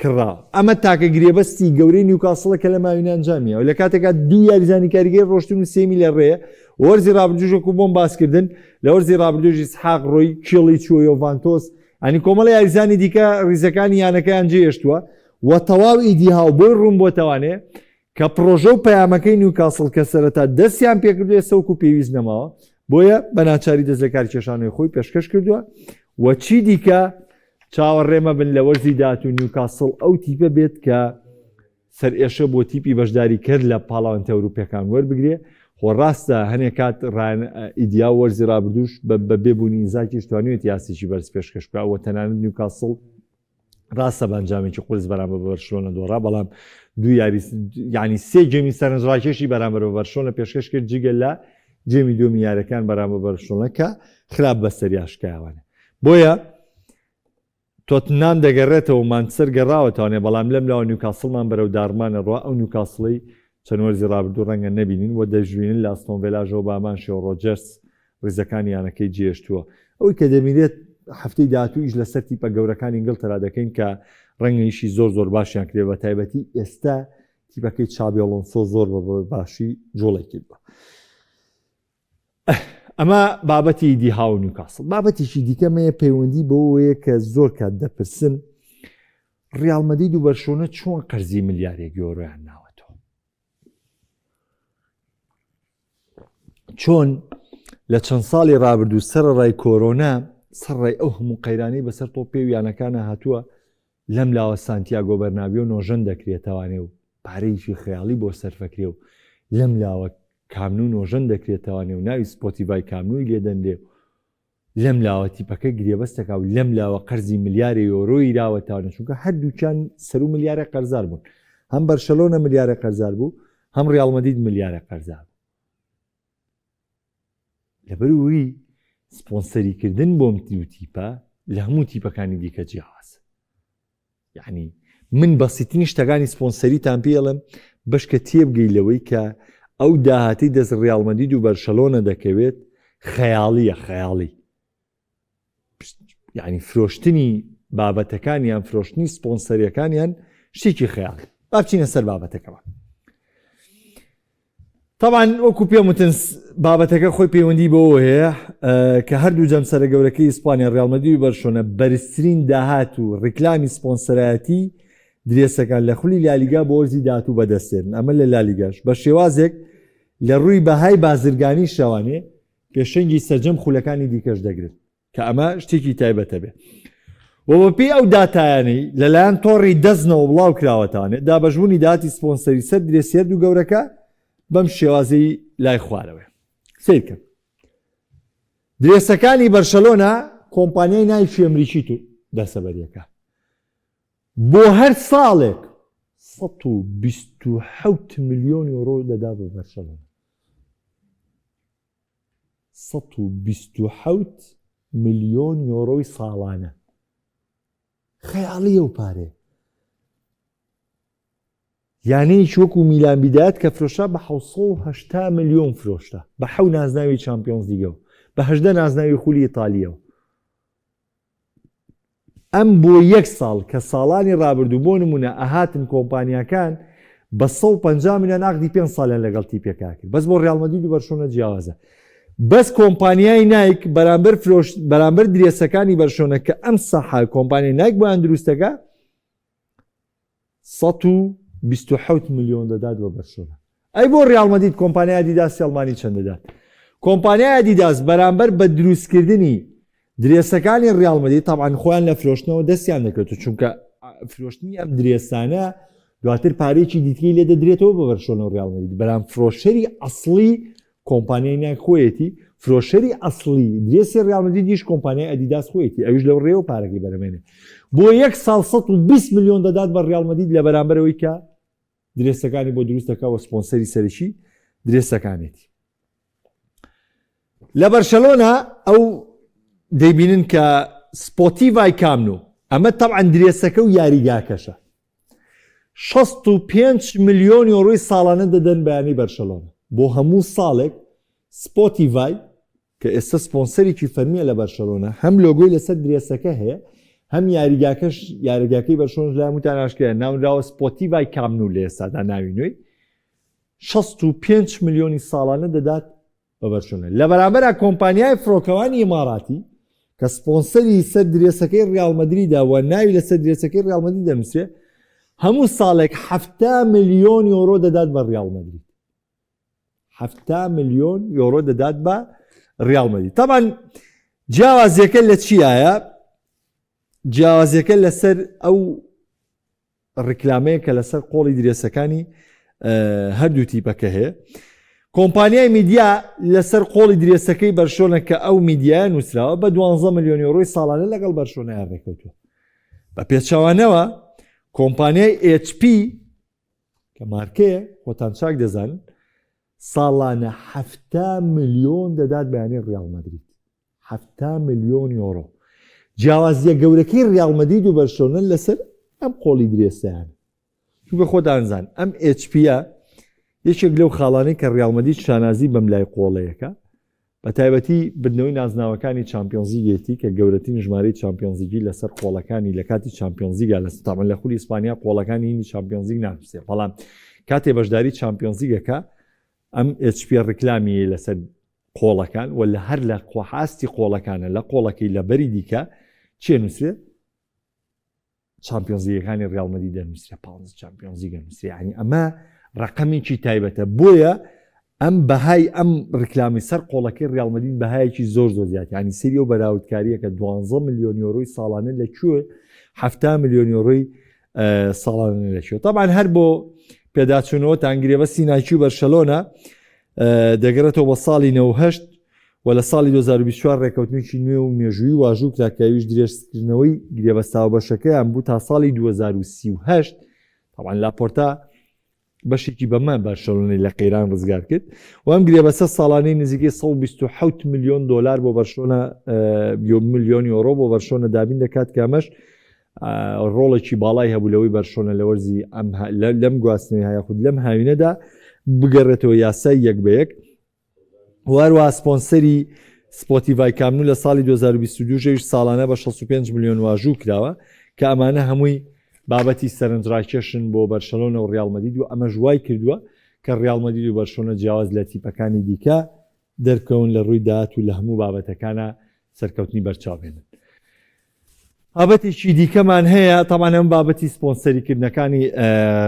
کڕا. ئەمە تاکە گرێبەستی گەورەی نیوکاسڵە کە لە ماوینە ئەنجامیاوە، لە کاتێکا دوو یاریزانی کاریگەر ڕۆشتن و سێیەمی لە ڕێیە، وەرزی ڕابردووش وەکو بۆم باسکردن، لە وەرزی ڕابردووش ئیسحاق ڕۆی، کیڵی چووە یۆڤانتۆس، یانی کۆمەڵە یاریزانی دیکە ڕیزەکانی یانەکەیان جێهێشتووە و تەواو ئیدی هاو بۆی ڕوون بۆتەوانێ کە پڕۆژە و پەیامەکەی نیوکاسڵ کە سەرەتا دەستیان پێکردو ئێستا وەکو پێویست نەماوە، بۆیە بە ناچاری دەست لەکارکێشانەوەی خۆی پێشکەش کردووە و چی دیکە چاوەڕێ مەبن لە وەرزی داهاتوو نیوکاسڵ ئەو تیپە بێت کە سەرئێشە بۆ تیپی بەشداریکەر لە پاڵاوێنتە ئەوروپیەکان وەربگرێ، خۆ ڕاستە هەنێ کات ڕایان ئیدیا وەرزی ڕابردووش بە بێ بوونی ئینزاکیش توانیوێتی ئاستێکی بەرز پێشکەش بکا و تەنانەت نیوکاسڵ ڕاستە بە ئەنجامێکی قورس بەرامبەر بە بەرشلۆنە دۆڕا بەڵام دوو یاری یعنی سێ game ی سەرنجڕاکێشی بەرامبەر بە بەرشلۆنە پێشکەش کرد جگە لە game ی دووەمی یاریەکان بەرامبەر بەرشلۆنە کە خراپ بەسەریا شکایەوانە بۆیە تۆتنام دەگەڕێتەوە مانچستەر گەڕاوەتەوانێ بەڵام لەم لاوە نیوکاسڵمان بەرەو داڕمانە ڕوا ئەو نیوکاسڵەی چەند وەرزی ڕابردوو ڕەنگە نەبینین و دەشبینن لە ئەستۆن ڤێلاژەوە بە هەمان شێوە ڕۆجەرس ڕیزەکانی یانەکەی جێهێشتووە. ئەوەی کە دەبینرێت هەفتەی داهاتوو ئیش لەسەر تیپە گەورەکانی ئینگلتەرا دەکەین کە ڕەنگە ئیشی زۆر زۆر باشیان کرێ بە تایبەتی ئێستا تیپەکەی چابی ئەڵۆنسۆ زۆر بە باشی جوڵەی کردووە. ئەمە بابەتی ئیدی هاو نیوکاسڵ. بابەتێکی دیکەمەیە پەیوەندی بەوەیە کە زۆر کات دەپرسن ڕیاڵ مەدرید و بەرشۆنە چۆن قەرزی ملیارێک یۆرۆیان ناوەتەوە؟ چۆن لە چەند ساڵی ڕابردوو سەرڕای کۆرۆنا سەرڕای ئەو هەموو قەیرانی بەسەر تۆپێ و یانەکانە هاتووە لەم لاوە سانتیاگۆ بەرنابیۆ نۆژەن دەکرێتەوانێ و پارەیەکی خەیاڵی بۆ سەرفەکرێ و لەم لاوە کامنو نۆژەن دەکرێتەوانێ و ناوی سپۆتیڤای کامنوی لێدەنرێ و لەم لاوە تیپەکە گرێبەستەکا و لەم لاوە قەرزی ملیارێ یۆرۆی راوەتاونە چونکە هەردووکیان سەرو ملیارێ قەرزار بوون هەم بەرشەلۆنە ملیارێ قەرزار بوو هەم ڕیاڵ مەدید ملیارێ قەرزار بوو لەبەروی سپۆنسەریکردن بۆم دوو تیپە لە هەموو تیپەکانی دیکە جیاواز یعنی من بەسیترین شتەکانی سپۆنسەریتان پێڵم بەشکە تێبگەی لەوەی کە ئەو داهاتی دەست ڕیاڵ مەدید و بەرشەلۆنە دەکەوێت خەیاڵیە خەیاڵی یعنی فرۆشتنی بابەتەکانیان فرۆشتنی سپۆنسەریەکانیان شتێکی خەیاڵ با بچینە سەر بابەتەکەەوە تەبعەن وەکو پێم وتن بابەتەکە خۆی پەیوەندی بەوە هەیە کە هەردوو جەمسەرە گەورەکەی ئیسپانیا ڕیاڵ مەدرید و بەرشۆنە بەرزترین داهات و ڕیکلامی سپۆنسەرایەتی درێسەکان لە خولی لالیگا بۆ وەرزی داهاتوو بەدەستێنن ئەمە لە لالیگاش بە شێوازێک لە ڕووی بەهای بازرگانی شەوانێ پێشەنگی سەرجەم خولەکانی دیکەش دەگرن. کە ئەمە شتێکی تایبەتە بێ و بەپێی ئەو داتایانەی لەلایەن تۆڕی دەزنەوە بڵاو کراوەتانێ دابەشبوونی داهاتی سپۆنسەری سەر درێسی هەردوو گەورەکە بەم شێوازەی لای خوارەوەیە سیرکەن درێسەکانی بەرشەلۆنە کۆمپانیای نایکی ئەمریکی تو دەسەبەریەکە بۆ هەر ساڵێک 127 ملیۆن یۆرۆ دەدا بە بەرشەلۆنە 127 ملیۆن یۆرۆی ساڵانە. خەیاڵییە ئەو پارەیە. یانەیەکی وەکو میلان بیدایەت کە فرۆشرا بە 780 ملیۆن فرۆشرا بە حەو نازناوی چامپیۆنز لیگەوە بە 18 نازناوی خولی ئیتالیەوە. ئەم بۆ یەک ساڵ کە ساڵانی ڕابردوو بۆ نمونە ئەهاتن کۆمپانیاکان بە 150 ملیۆن عەقدی پێنج ساڵیان لەگەڵ تیپێکا کرد بەس بۆ ڕیاڵ مەدرید و بەرشۆنە جیاوازە بەس کۆمپانیای نایک بەرامبەر فرۆش بەرامبەر درێسەکانی بەرشۆنە کە ئەم سەحە کۆمپانیای نایک بۆیان دروستەکە 127 ملیۆن دەدات بە بەرشۆنە. ئەی بۆ ڕیاڵ مەدرید کۆمپانیای ئەدیداسی ئەڵمانی چەند دەدات؟ کۆمپانیای ئەدیداس بەرامبەر بە دروستکردنی درێسەکانی ڕیاڵ مەدرید تەبعەن خۆیان لە فرۆشتنەوە دەستیان دەکەوت چونکە فرۆشتنی ئەم درێسانە دواتر پارێکی دیتکەی لێ دەدرێتەوە بە بەرشۆنە و ڕیاڵ مەدرید بەرام فرۆشەری ئەسڵی کۆمپانیای نایک خۆیەتی، فرۆشەری ئەسڵی درێسی ڕیاڵ مەدریدیش کۆمپانیای ئەدیداس خۆیەتی، ئەویش لەو ڕێیەوە پارەکەی بەرهەمێنێ. بۆ یەک ساڵ 120 ملیۆن دەدات بە ڕیاڵ مەدرید لە بەرامبەر ئەوەی کە درێسەکانی بۆ دروست دەکا و سپۆنسەری سەرەکی درێسەکانێتی. لە بەرشەلۆنە ئەو دەیبینن کە سپۆتیڤای کامنو ئەمە تەبعەن درێسەکە و یاریگاکەشە. 65 ملیۆن یۆرۆی ساڵانە دەدەن بە یانەی بەرشەلۆنە بۆ هەموو ساڵێک سپۆتیڤای کە ئێستا سپۆنسەرێکی فەرمیە لە بەرشەلۆنە هەم لۆگۆی لەسەر درێسەکە هەیە هەم یاریگاکەش یاریگاکەی بەرشۆنش لای هەمووتان ئاشکرایە ناونراوە سپۆتیڤای کامنو لە ئێستادا ناوی نوێی 65 ملیۆنی ساڵانە دەدات بە بەرشۆنە لە بەرامبەرا کۆمپانیای فڕۆکەوانی ئیماراتی کە سپۆنسەری سەر درێسەکەی ڕیاڵ مەدریدا و ناوی لەسەر درێسەکەی ڕیاڵ مەدرید دەنووسرێ هەموو ساڵێک 70 ملیۆن یۆرۆ دەدات بە ڕیاڵ مەدرید 70 ملیۆن یۆرۆ دەدات بە ڕیاڵ مەدرید تەبعەن جیاوازیەکە لە چیایە جیاوازیەکە لەسەر ئەو ڕیکلامەیە کە لەسەر قۆڵی درێسەکانی هەردوو تیپەکە هەیە کۆمپانیای میدیا لەسەر قۆڵی درێسەکەی بەرشۆنە کە ئەو میدیایە نووسراوە بە 12 ملیۆن یۆرۆی ساڵانە لەگەڵ بەرشۆنەیان ڕێکەوتووە بە پێچەوانەوە کۆمپانیای HP کە مارکەیە خۆتان چاک دەزانن ساڵانە ه ملیۆن دەدات بەیانی ڕیاڵ مەدرید 70 ملیۆن یۆرۆ. جیاوازییە گەورەکەی ریاڵ مەدرید و بەرشلۆنە لەسەر ئەم قۆڵی درێسەیانە. چونکە خۆتان زان ئەم HP یە یەکێک لەو خاڵانەی کە ریاڵ مەدرید شانازی بەم لای قۆڵەیەکە بە تایبەتی بردنەوەی نازناوەکانی چامپیۆنزیگێتی کە گەورەترین ژمارەی چامپیۆنزیگی لەسەر قۆڵەکانی لە کاتی چامپیۆنزیگا لە تامان لە خولی ئیسپانیا قۆڵەکانی هینی چامپیۆنزیگ نانووسێ بەڵام کاتێ بەشداری چامپیۆنزیگەکە ئەم HP ڕیکلامی لەسەر. قۆڵەکان و لە هەر لە قۆحاستی قۆڵەکانە لە قۆڵەکەی لە بەری دیکە چێ نووسێ چامپیۆنزلیگەکانی ڕیاڵ مەدرید دەنووسرێ پانزە چامپیۆنزلیگ دەنووسرێ یعنی ئەمە ڕقەمێکی تایبەتە بۆیە ئەم بەهای ئەم ڕیکلامی سەر قۆڵەکەی ڕیاڵ مەدرید بەهایەکی زۆر زۆر زیاد یعنی سری و بەراوردکاریەکە 12 ملیۆن یۆرۆی ساڵانە لە کوێ 70 ملیۆن یۆرۆی ساڵانە لە کوێ طبعا هەر بۆ پێداچوونەوە تانگرێبەستی نایکی و بەرشەلۆنە دەگەڕێتەوە بە ساڵی 98 و لە ساڵی 2024 ڕێکەوتنێکی نوێ و مێژووی واژوو کرا کە ئەویش درێژکردنەوەی گرێبەستە هاوبەشەکەیان بوو تا ساڵی 2038. تەبعەن لاپۆرتا بەشێکی بەمە بەرشەلۆنەی لە قەیران ڕزگار کرد و ئەم گرێبەستە ساڵانەی نزیکەی 127 ملیۆن دۆلار بۆ بەرشلۆنە ملیۆن یۆرۆ بۆ بەرشلۆنە دابین دەکات کە ئەمەش ڕۆڵێکی باڵای هەبوو لەوەی بەرشۆنە لە وەرزی ئەم لەم گواستنەوەی یاخود لەم هاوینەدا بگەڕێتەوە یاسای یەک بە یەک وهەروەها سپۆنسەری سپۆتیڤای کامپ نو لە ساڵی 2022 ژەویش ساڵانە بە 65 ملیۆن واژوو کراوە کە ئەمانە هەمووی بابەتی سەرنجڕاکێشن بۆ بەرشەلۆنە و ڕیاڵ مەدید و ئەمەش وای کردووە کە ڕیاڵ مەدید و بەرشۆنە جیاواز لە تیپەکانی دیکە دەرکەون لە ڕووی داهات و لە هەموو بابەتەکانە سەرکەوتنی بەرچاو بێنن. بابەتێکی دیکەمان هەیە تاوان ئەم بابەتی سپۆنسەریکردنەکانی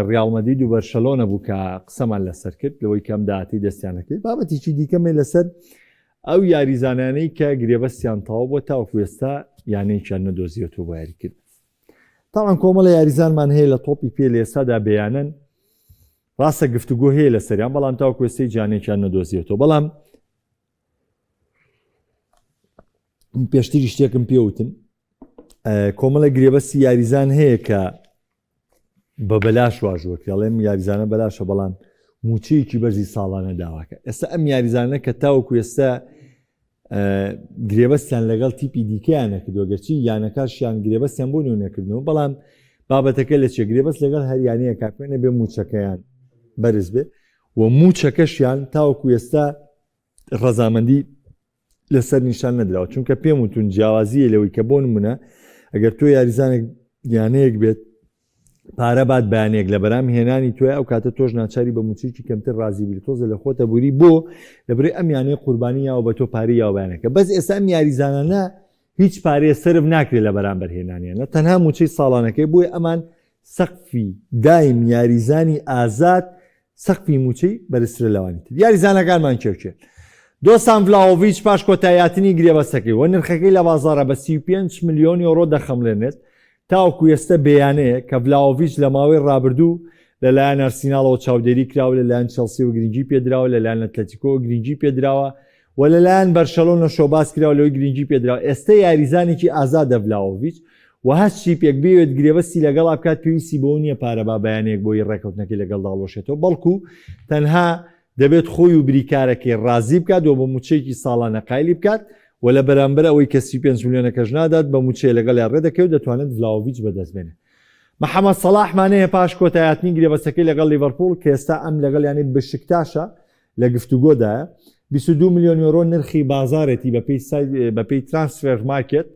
ریال مەدید و بەرشەلۆنە بوو کە قسەمان لەسەر کرد لەوەی کەم داهاتی دەستیانەکەی بابەتێکی دیکەمێ لەسەر ئەو یاریزانانەی کە گرێبەستیان تەواو بۆ تاوەکو ئێستا یانەیەکیان نەدۆزیەتەوە بۆ یاریکردن تاوان کۆمەڵە یاریزانمان هەیە لە تۆپی پێ لە ئێستادا بەیانن ڕاستە گفتوگۆ هەیە لەسەریان بەڵام تاوەکو ئێستا جانێکیان نەدۆزیەتەوە بەڵام پێشتری شتێکم پێوتن کۆمەڵە گرێبەستی یاریزان هەیە کە بە بەلاش واژوەکە ئەڵێم یاریزانە بەلاشە بەڵام موچەیەکی بەرزی ساڵانە داواکە ئێستا ئەم یاریزانە کە تاوەکو ئێستا گرێبەستیان لەگەڵ تیپی دیکەیان نەکردووە گەرچی یانەکەشیان گرێبەستیان بۆ نوێ نەکردنەوە بەڵام بابەتەکە لە چێ گرێبەست لەگەڵ هەریانەیە کاکوێنە بێ موچەکەیان بەرز بێ و موچەکەشیان تاوەکو ئێستا ڕەزامەندی لەسەر نیشان نەدراوە چونکە پێم وتون جیاوازیە لەوەی کە بۆ نمونە ئەگەر تۆ یاریزانێک یانەیەک بێت پارە بات بەیانێک لە بەرام هێنانی توی ئەو کاتە تۆش ناچاری بە موچێکی کەمتر ڕازی بی تۆزە لە خۆتە بوری بۆ لەبری ئەم یانەیە قوربانی یاوە بە تۆ پاری یاوەیانەکە بەس ئێستا ئەم یاریزانانە هیچ پارەیە سەرف ناکرێت لە بەرامبەر هێنانیانە تەنها موچەی ساڵانەکەی بۆیە ئەمان سەقفی دایم یاریزانی ئازاد سەقفی موچەی بەرزترە لەوانی تر یاریزانەکانمان کێ و کێن؟ دۆسان ڤلاهۆڤیچ پاش کۆتاییهاتنی گرێبەستەکەی و نرخەکەی لە بازاڕە بە 35 ملیۆن یۆرۆ دەخەمڵێنێت تاوەکو ئێستا بێیانەیە کە ڤلاهۆڤیچ لە ماوەی رابردوو لەلایەن ئارسیناڵەوە چاودێری کراوە لەلایەن چێڵسیەوە گرنگی پێدراوە لەلایەن ئەتلەتیکۆوە گرنگی پێدراوە و لەلایەن بەرشەلۆنەشەوە باس کراوە لەوەی گرنگی پێدراوە ئێستا یاریزانێکی ئازادە ڤلاهۆڤیچ و هەر تیپێک بیەوێت گرێبەستی لەگەڵا بکات پێویستی بەوە نییە پارە با بەیانێک بۆی ڕێکەوتنەکەی لەگەڵدا هەڵوەشێتەوە بەڵکو تەنها دەبێت خۆی و بریکارەکەی ڕازی بکات و بە موچەیەکی ساڵانە قایلی بکات و لە بەرامبەر ئەوەی کە 35 ملیۆنەکەش نادات بە موچەیە لەگەڵیان ڕێدەکەوێت دەتوانێت ڤلاهۆڤیچ بەدەست بێنێت. محەمەد سەڵاحمان هەیە پاش کۆتایهاتنی گرێبەستەکەی لەگەڵ لیڤەرپوڵ کە ئێستا ئەم لەگەڵ یانەی بشکتاشە لە گفتوگۆدایە 22 ملیۆن یۆرۆ نرخی بازارێتی بەپێی سایت بەپێی ترانسفێر مارکێت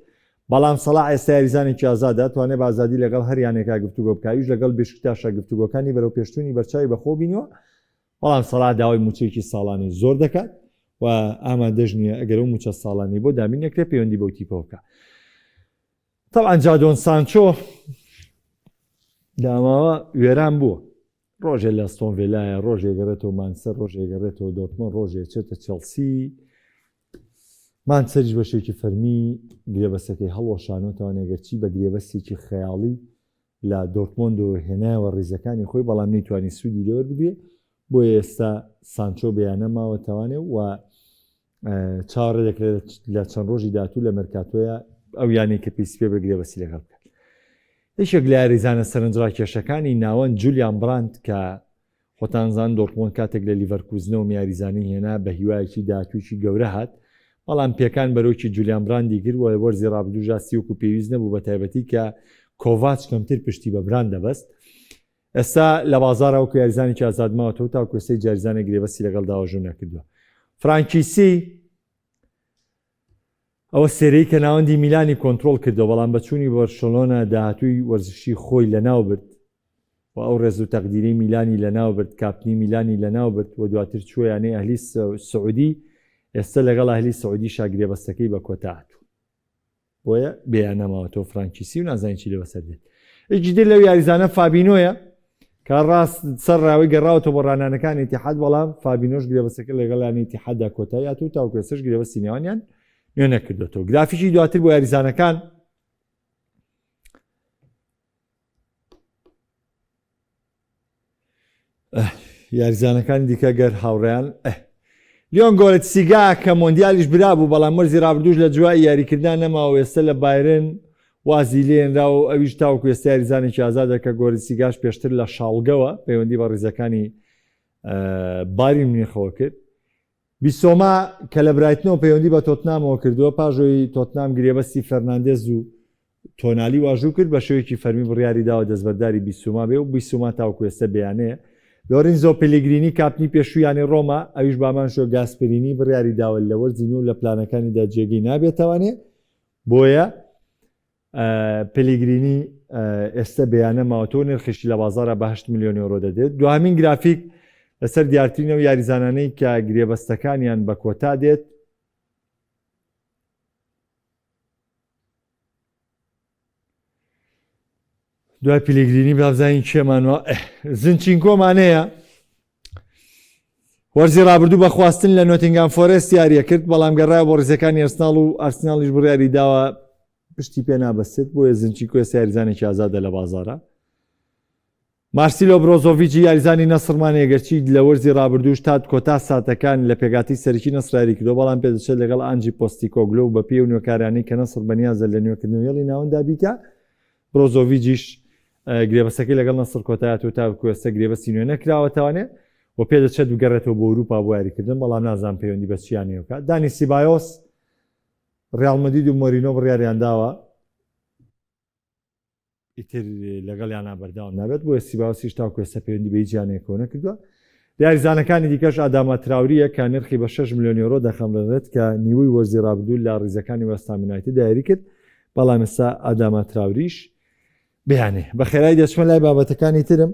بەڵام سەڵاح ئێستا یاریزانێکی ئازادە، توانێ بە ئازادی لەگەڵ هەر یانەیەکا گفتوگۆ بکا، ئەویش لەگەڵ بێشکتاشا گفتوگۆکانی بەرەوپێشچوونی بەرچاوی بەخۆوە بینیوە، بەڵام سەڵاح داوای مووچەیەکی ساڵانەی زۆر دەکات و ئامادەش نییە ئەگەر ئەو مووچە ساڵانەی بۆ دابین نەکرێت پەیوەندی بەو تیپەوە بکا. تەبعەن جادۆن سانچۆ داماوە وێران بووە، ڕۆژێ لە ئەستۆن ڤێلایە، ڕۆژێ گەڕێتەوە مانچستەر، ڕۆژێ گەڕێتەوە دۆرتمۆند، ڕۆژێ چێتە چێڵسی. مانچستەریش بە شێوەیەکی فەرمی گرێبەستەکەی هەڵوەشانۆتەوە، گەرچی بە گرێبەستێکی خەیاڵی لە دۆرتمۆندەوە هێنایەوە ڕیزەکانی خۆی، بەڵام نەیتوانی سوودی لێوەربگرێ، بۆیە ئێستا سانچۆ بە یانە ماوەتەوانێ و چاوەڕێ دەکرێت لە چەند ڕۆژی داهاتوو لە مێرکاتۆیا ئەو یانەی کە پێویستی پێ بێت گرێبەستی لەگەڵ بکات. یەکێک لە یاریزانە سەرنجڕاکێشەکانی ناوەند جولیان براند کە خۆتان زان دۆرتمۆند کاتێک لە لیڤەرکوزنەوە یاریزانی هێنا بە هیوایەکی داهاتوویەکی گەورە هات بەڵام پێکان بەرۆکی جولیان براندی گرت و وەرزی ڕابردووشدا سیوەکو پێویست نەبوو بە تایبەتی کە کۆڤاچ کەمتر پشتی بە براند دەبەست ئێستا لە بازاڕە وەکو یاریزانێکی ئازاد ماوەتەوە تاوەکو ئێستا هیچ یاریزانێک گرێبەستی لەگەڵدا واژۆ نەکردووە. فرانکیسی ئەوە سێرەی کە ناوەندی میلانی کۆنترۆڵ کردەوە بەڵام بە چوونی بەرشەلۆنە داهاتووی وەرزشی خۆی لەناو برد و ئەو ڕێز و تەقدیرەی میلانی لەناو برد کاپتنی میلانی لەناو برد و دواتر چووە یانەی ئەهلی سعودی. ئێستا لەگەڵ ئەهلی سعودیشا گرێبەستەکەی بە کۆتا هاتوو. بۆیە بێیان نەماوەتەوە فرانکیسی و نازانین چی لێ بەسەر دێت. یەکی تر لەو یاریزانە فابینۆیە کە ڕاست سەر ڕاوی گەڕاوەتەوە بۆ ڕانانەکانی ئیتیحاد بەڵام فابینۆش گرێبەستەکە لەگەڵ یانەی ئیتیحاددا کۆتایی هاتوو و تاوەکو ئێستاش گرێبەستی نێوانیان نوێ نەکردۆتەوە. گرافیکی دواتر بۆ یاریزانەکان یاریزانەکانی دیکە گەر هاوڕێیان لیۆن گۆرتسیگا کە مۆندیالیش برابوو بەڵام وەرزی رابردووش لە جوای یاریکردان نەماوە ئێستا لە بایرن وازی لێنرا و ئەویش تاوەکو ئێستا یاریزانێکی ئازادە کە گۆرتسیگاش پێشتر لە شاڵگەوە پەیوەندی بە ریزەکانی بایرن میونخەوە کرد بیسۆما کە لە برایتنەوە پەیوەندی بە تۆتنامەوە کردووە، پاش ئەوەی تۆتنام گرێبەستی فێرناندێز و تۆنالی واژوو کرد، بە شێوەیەکی فەرمی بڕیاری داوە دەستبەرداری بیسوما بێ و بیسوما تاوەکو ئێستا بێیانەیە. لۆرینزۆ پێلیگرینی کاپتنی پێشووی یانەی ڕۆما، ئەویش بە هەمان شێوە گاسپرینی بڕیاری داوە لە وەرزی نوێ و لە پلانەکانیدا جێگەی نابێتەوانێ، بۆیە پێلیگرینی ئێستە بەیانە ماوەتەوە نرخیشی لە بازاڕا بە 8 ملیۆن یۆرۆ دەدرێت. دواهەمین گرافیک لەسەر دیارترین ئەو یاریزانانەی کە گرێبەستەکانیان بە کۆتا دێت. دوای پیلگرینی بابزانین کێمانوە زنچینکۆمانەیە وەرزی رابردوو بە خواستن لە نۆتینگام فۆرێست یاریە کرد بەڵام گەڕایە بۆ ریزەکانی ئەرسناڵ و ئارسناڵیش بڕیاری داوە پشتی پێ نابەستێت بۆیە زنچینکۆ ئێستا یاریزانێکی ئازادە لە بازارە مارسیلۆ برۆزۆڤیچی یاریزانی نەسڕمانەیە گەرچی لە وەرزی رابردووش تا کۆتا ساتەکان لە پێکهاتەی سەرەکی نەسڕ یاری کردووە بەڵام پێدەچێت لەگەڵ ئانجی پۆستیکۆگلۆ و بەپێی ئەو نوێکارانەی کە نەسڕ بەنیازە لە نوێکردنەوەی هێڵی ناوەندا بیکا برۆزۆڤیچیش گرێبەستەکەی لەگەڵ نەسڕ کۆتایهات و تاکو ئێستا گرێبەستی نوێ نەکراوەتەوانێ و پێدەچێت بگەڕێتەوە بۆ ئەوروپا بۆ یاریکردن بەڵام نازانم پەیوەندی بە چ یانەیەوە بکات دانی سیبایۆس ریال مەدرید و مۆرینۆ بڕیاریانداوە ئیتر لەگەڵیانا بەردەوام نابێت، بۆیە سیباوسیش تاوەکو ئێستا پەیوەندی بە هیچ یانەیەکەوە نەکردووە. یاریزانەکانی دیکەش ئاداما تراورییە کە نرخی بە 6 ملیۆن یۆرۆ دەخەمڵێنرێت کە نیوەی وەرزی رابردوو لە ریزەکانی وێستهام یونایتد یاری کرد، بەڵام ئێستا ئاداما تراوریش بیانێ. بە خێرایی دەچمە لای بابەتەکانی ترم.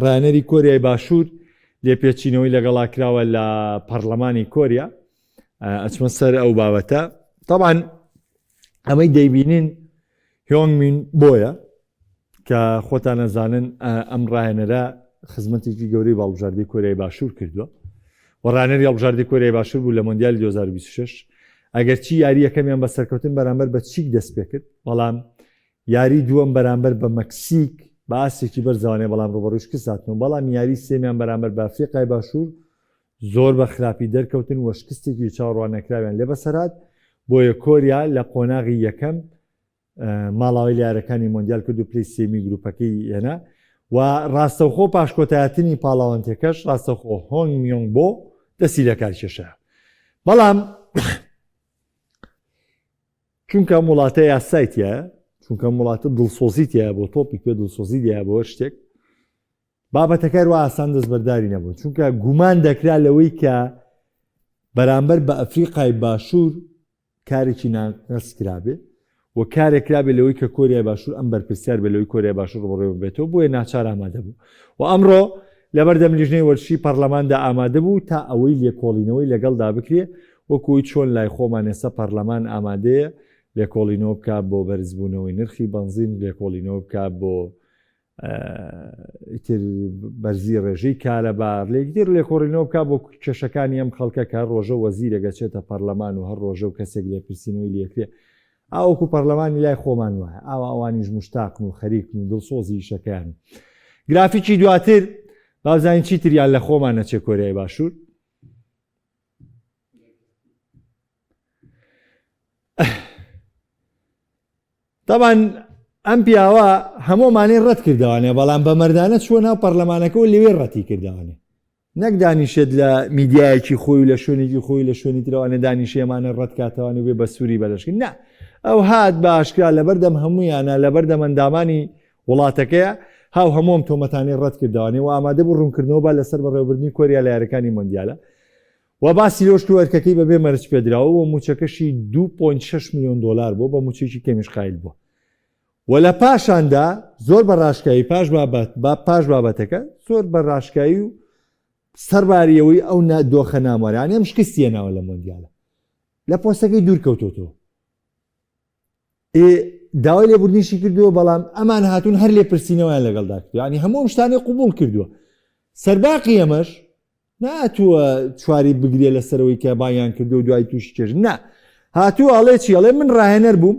راهێنەری کۆریای باشوور لێپێچینەوەی لەگەڵا کراوە لە پەرلەمانی کۆریا. ئەچمە سەر ئەو بابەتە. تەبعەن ئەمەی دەیبینین هیۆنگ مین بۆیە کە خۆتان ئەزانن ئەم ڕاهێنەرە خزمەتێکی گەورەی بە هەڵبژاردەی کۆریای باشوور کردووە و ڕاهێنەری هەڵبژاردەی کۆریای باشوور بوو لە مۆندیالی 2026 ئەگەرچی یاری یەکەمیان بە سەرکەوتن بەرامبەر بە چیک دەست پێکرد بەڵام یاری دووەم بەرامبەر بە مەکسیک بە ئاستێکی بەرزوانێ بەڵام ڕوبەڕووی شکست هاتن و بەڵام یاری سێمیان بەرامبەر بە ئەفریقای باشوور زۆر بە خراپی دەرکەوتن و شکستێکی چاوەڕواننەکراویان لێ بەسەرهات، بۆیە کۆریا لە قۆناغی یەکەم ماڵاوای لە یاریەکانی مۆندیال کرد و پلەی سێیەمی گروپەکەی هێنا و ڕاستەوخۆ پاش کۆتایهاتنی پاڵاوانتەکەش ڕاستەوخۆ هۆنگ میۆنگ بۆ دەستی لەکار کێشا بەڵام چونکە ئەم وڵاتە یاسای تایە چونکە ئەم وڵاتە دڵسۆزی تایە بۆ تۆپی پێ دڵسۆزی تایە بۆ هەر شتێک بابەتەکە هەروا ئاسان دەستبەرداری نەبوون، چونکە گومان دەکرا لەوەی کە بەرامبەر بە ئەفریقای باشوور کارێکی ناقس کرابێ و کارێک کرابێ لەوەی کە کۆریای باشوور ئەم بەرپرسیار بێ لەوەی کۆریای باشوور ڕووبەڕووی ببێتەوە بۆیە ناچار ئامادە بوو و ئەمڕۆ لەبەردەم لیژنەی وەرزشی پەرلەماندا ئامادە بوو تا ئەوەی لێکۆڵینەوەی لەگەڵدا بکرێ وەکوی چۆن لای خۆمان ئێستا پەرلەمان ئامادەیە لێکۆڵینەوە بکا بۆ بەرزبوونەوەی نرخی بەنزین لێکۆڵینەوە بکا بۆ ئیتر بەرزی ڕێژەی کارەبا لێکتر لێکۆڵینەوە بکا بۆ کێشەکانی ئەم خەڵکە کە هەر ڕۆژە وەزیرێک ئەچێتە پەرلەمان و هەر ڕۆژە و کەسێک لێپرسینەوەی لێکرێ ئاوەکو پەرلەمانی لای خۆمان وایە ئاوا ئەوانیش مشتاقن و خەریکن و دڵسۆزی ئیشەکەیان گرافیکی دواتر بابزانین چی تریان لە خۆمان نەچێ کۆریای باشوور تەبعەن ئەم پیاوە هەموومانی ڕەت کردوانێ بەڵام بە مەردانە چووە ناو پەرلەمانەکە و لەوێ ڕەتی کردوانێ نەک دانیشێت لە میدیایەکی خۆی و لە شوێنێکی خۆی لە شوێنی ترەوانێ دانیشێمانە ڕەت کاتەوانێ بێ بە سووری بەلەشکر نا ئەو هات بە ئاشکرا لەبەردەم هەموویانە لەبەردەم ئەندامانی وڵاتەکەیە هاو هەمووم تۆمەتانی ڕەت کردوانێ و ئامادە بوو ڕوونکردنەوە با لەسەر بەڕێوەبردنی کۆریا لە یاریەکانی مۆندیالە و باسی لەوەش کرد ئەرکەکەی بەبێ مەرج پێدراوە و مووچەکەشی 2.6 ملیۆن دۆلار بووە، بە مووچەیەکی کەمیش قایل بووە. و لە پاشاندا زۆر بە ڕاشکاوی پاش بابەت با پاش بابەتەکە زۆر بە ڕاشکاوی و سەرباریەوەی ئەو دۆخە نامۆرانی ئەم شکستیە ناوە لە مۆندیالە لە پۆستەکەی دوور کەوتۆتەوە ئێ داوای لێبوردنیشی کردووە بەڵام ئەمان هاتوون هەر لێپرسینەوەیان لەگەڵدا کردووە یعنی هەموو ئەم شتانەی قبوڵ کردووە سەرباقی ئەمەش ناتووە چواری بگرێ لەسەرەوەی کە بانگیان کردو و دوای تووشی چێژ نا هاتووە ئەڵێ چی ئەڵێ من ڕاهێنەر بووم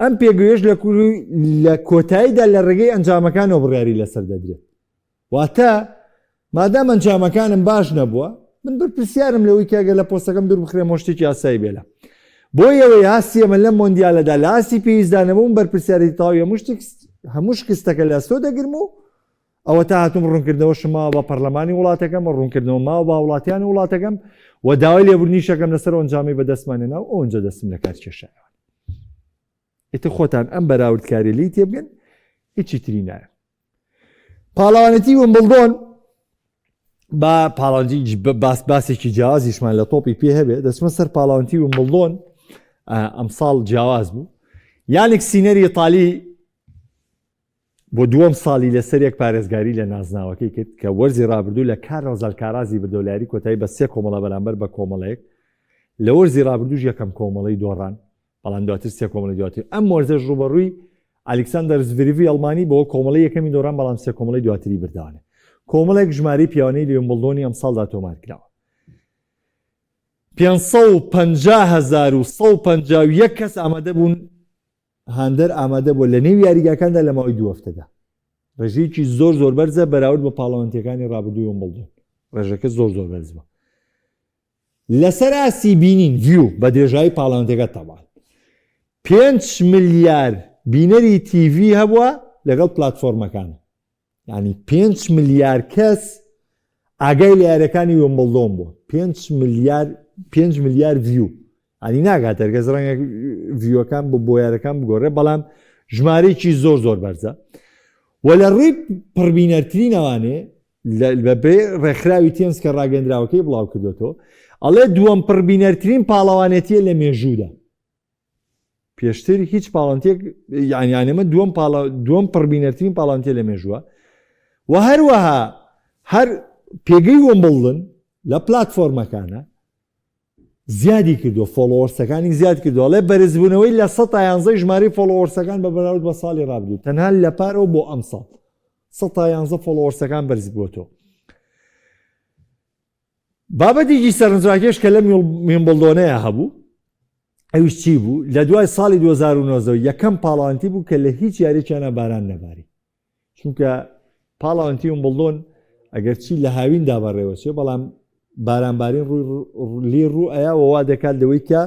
ئەم پێگەیەش لە لە کۆتاییدا لە ڕێگەی ئەنجامەکانەوە بڕیاری لەسەر دەدرێت واتە مادام ئەنجامەکانم باش نەبووە من بەرپرسیارم لەوەی کە گەر لە پۆستەکەم دوور بخرێمەوە شتێکی ئاسایی بێلە بۆ ئەوەی ئاستی ئەمە لەم مۆندیالەدا لە ئاستی پێویستدا نەبووم بەرپرسیارێتی تەواوی هەموو شتێک هەموو شکستەکە لە ئەستۆ دەگرم و ئەوە تا هاتووم ڕوونکردنەوەشم ماوە بە پەرلەمانی وڵاتەکەم و ڕوونکردنەوە ماوە بە هاوڵاتیانی وڵاتەکەم و داوای لێبوردنیشەکەم لەسەر ئەنجامی بەدەستمان هێنا و ئەونجە دەستم لە کار کێشایەوە. ئیتر خۆتان ئەم بەراوردکاری لی تێبگەن هیچی تری نایە. پاڵەوانێتی ومبڵدۆن با پاڵانجی باس باسێکی جیاوازیشمان لە تۆپی پێ هەبێ دەچمە سەر پاڵاوانتی ومبڵدۆن ئەمساڵ جیاواز بوو یانێک سینەری ئیتالی بۆ دووەم ساڵی لەسەر یەک پارێزگاری لە نازناوەکەی کرد کە وەرزی رابردوو لە کارلۆس ئەلکارازی بردەوە لە یاری کۆتایی بە سێ کۆمەڵە بەرامبەر بە کۆمەڵەیەک لە وەرزی رابردووش یەکەم کۆمەڵەی دۆڕان بەڵام دواتر سێ کۆمەڵی دواتر ئەم وەرزەش ڕووبەڕووی ئەلیکساندەر زڤریڤی ئەڵمانی بۆ کۆمەڵی یەکەمی دۆڕان بەڵام سێ کۆمەڵی دواتری بردوانێ کۆمەڵێک ژمارەی پیاوانەی لە ویمبڵدۆنی ئەمساڵدا تۆمار کراوە. 550,151 کەس ئامادە بوون هاندەر ئامادە بووە لە نێو یاریگاکاندا لە ماوەی دوو هەفتەدا. ڕێژەیەکی زۆر زۆر بەرزە بەراورد بە پاڵەوانتیەکانی ڕابردووی ومبڵدۆن. ڕێژەکە زۆر زۆر بەرز بووە. لەسەر ئاستی بینین، view، بە درێژایی پاڵەوانتیەکە تەبعەن 5 ملیار بینەری TV هەبووە لەگەڵ پلاتفۆرمەکان. یانی 5 ملیار کەس ئاگای لە یاریەکانی وێمبڵدۆن بووە 5 ملیار 5 ملیار view ینی ناگات هەرگەز ڕەنگە view ەکان بۆ بۆ یارەکان بگۆڕێ بەڵام ژمارەیەکی زۆر زۆر بەرزە و لە ڕووی پڕبینەرترین ئەوانێ بەپێ ڕێکخراوی تێنس کە ڕاگەندراوەکەی بڵاو کردوێتەوە ئەڵێ دووەم پڕبینەرترین پاڵەوانێتیە لە مێژوودا پێشتر هیچ پاڵانتێک یانیانەمە دووەم پاڵە دووەم پڕبینەرترین پاڵانتێ لە مێژووە و هەروەها هەر پێگەی ومبڵدن لە پلتفۆرمەکانە زیادی کردووە followers ەکانی زیاد کردووە ئەڵێ بەرزبوونەوەی لە 111 ژمارەی followers ەکان بە بەراورد بە ساڵی ڕابردوو تەنها لە پارەوە بۆ ئەمساڵ 111 followers ەکان بەرز بووەتەوە بابەتێکی سەرنجڕاکێش کە لەم ویمبڵدۆنەیە هەبوو ئەویش چی بوو لە دوای ساڵی 2009 یەکەم پاڵاوانتی بوو کە لە هیچ یاریێکیانە باران نەباری چونکە پاڵاوانتی ومبڵدۆن ئەگەرچی لە هاویندا بەڕێوەچێ بەڵام بارانبارین ڕووی لی ڕوو ئەیا وا دەکات لەوەی کە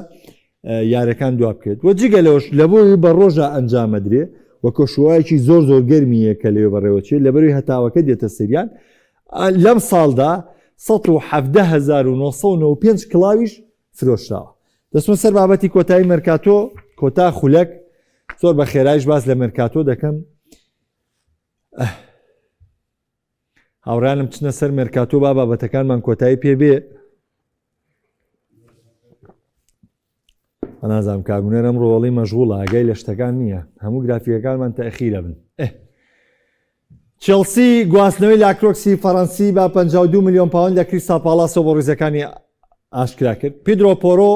یارەکان دوا بکرێت و جگە لەوەش لە بۆی بە ڕۆژە ئەنجامەدرێ و کەشوهەوایەکی زۆر زۆر گەرمیە کە لەوێ بەڕێوەچێت لەبەروی هەتاوەکە دێتە سەریان لەم ساڵدا 117995 کڵاویش فرۆشراوە دەچمە سەر بابەتی کۆتایی مەرکاتۆ کۆتا خولەک زۆر بە خێرایش باس لە مەرکاتۆ دەکەم هاوڕانم چنە سەر مەرکاتۆ با بابەتەکانمان کۆتایی پێ بێ نازانم کاگونەر ئەم ڕۆڵی مەژغوڵە ئاگای لە شتەکان نییە هەموو گرافیەکانمان تەخیرە بن چێڵسی گواستنەوەی لاکرۆکسی فەڕەنسی بە 52 میلیۆن پاوەند لە کریستاڵ پاڵاسەوە بۆ ڕیزەکانی ئاشکرا کرد. پیدرۆ پۆرۆ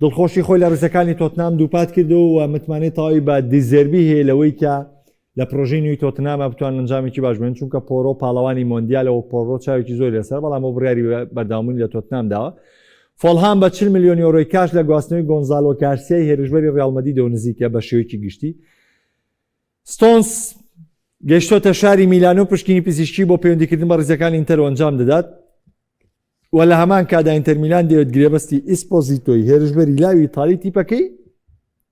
دڵخۆشی خۆی لە ڕیزەکانی تۆتنام دووپات کردەوە و متمانەی تەواوی بە دیزێربی هەیە لەوەی کە لە پرۆژەی نوێی تۆتناما بتوانن ئەنجامێکی باش بێن چونکە پۆرۆ پاڵەوانی مۆندیالە و پۆرۆ چاوێکی زۆری لەسەر بەڵام ئەو بڕیاری بەردەوامبوونی لە تۆتنام داوە. فۆڵهام بە 40 ملیۆن یۆرۆی کاش لە گواستنەوەی گۆنزالۆ گارسیای هێرشبەری ڕیاڵ مەدریدەوە نزیکە بە شێوەیەکی گشتی. ستۆنس گەیشتۆتە شاری میلانۆ پشکنینی پزیشکی بۆ پەیوەندیکردن بە ڕیزەکانی ئینتەر ئەنجام دەدات و لە هەمان کادا ئینتەر میلان دەیەوێت گرێبەستی ئیسپۆزیتۆی هێرشبەری لاوی ئیتالی تیپەکەی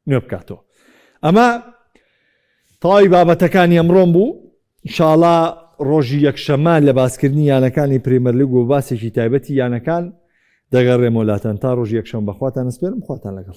نوێ بکاتەوە ئەمە تەواوی بابەتەکانی ئەمڕۆم بوو شاڵا ڕۆژی یەکشەمە لە باسکردنی یانەکانی پریمەرلیگ و باسێکی تایبەتی یانەکان دەگەڕێمەوە لاتان تا ڕۆژی یەکشەم بەخواتان ئەسپێرم خواتان لەگەڵ.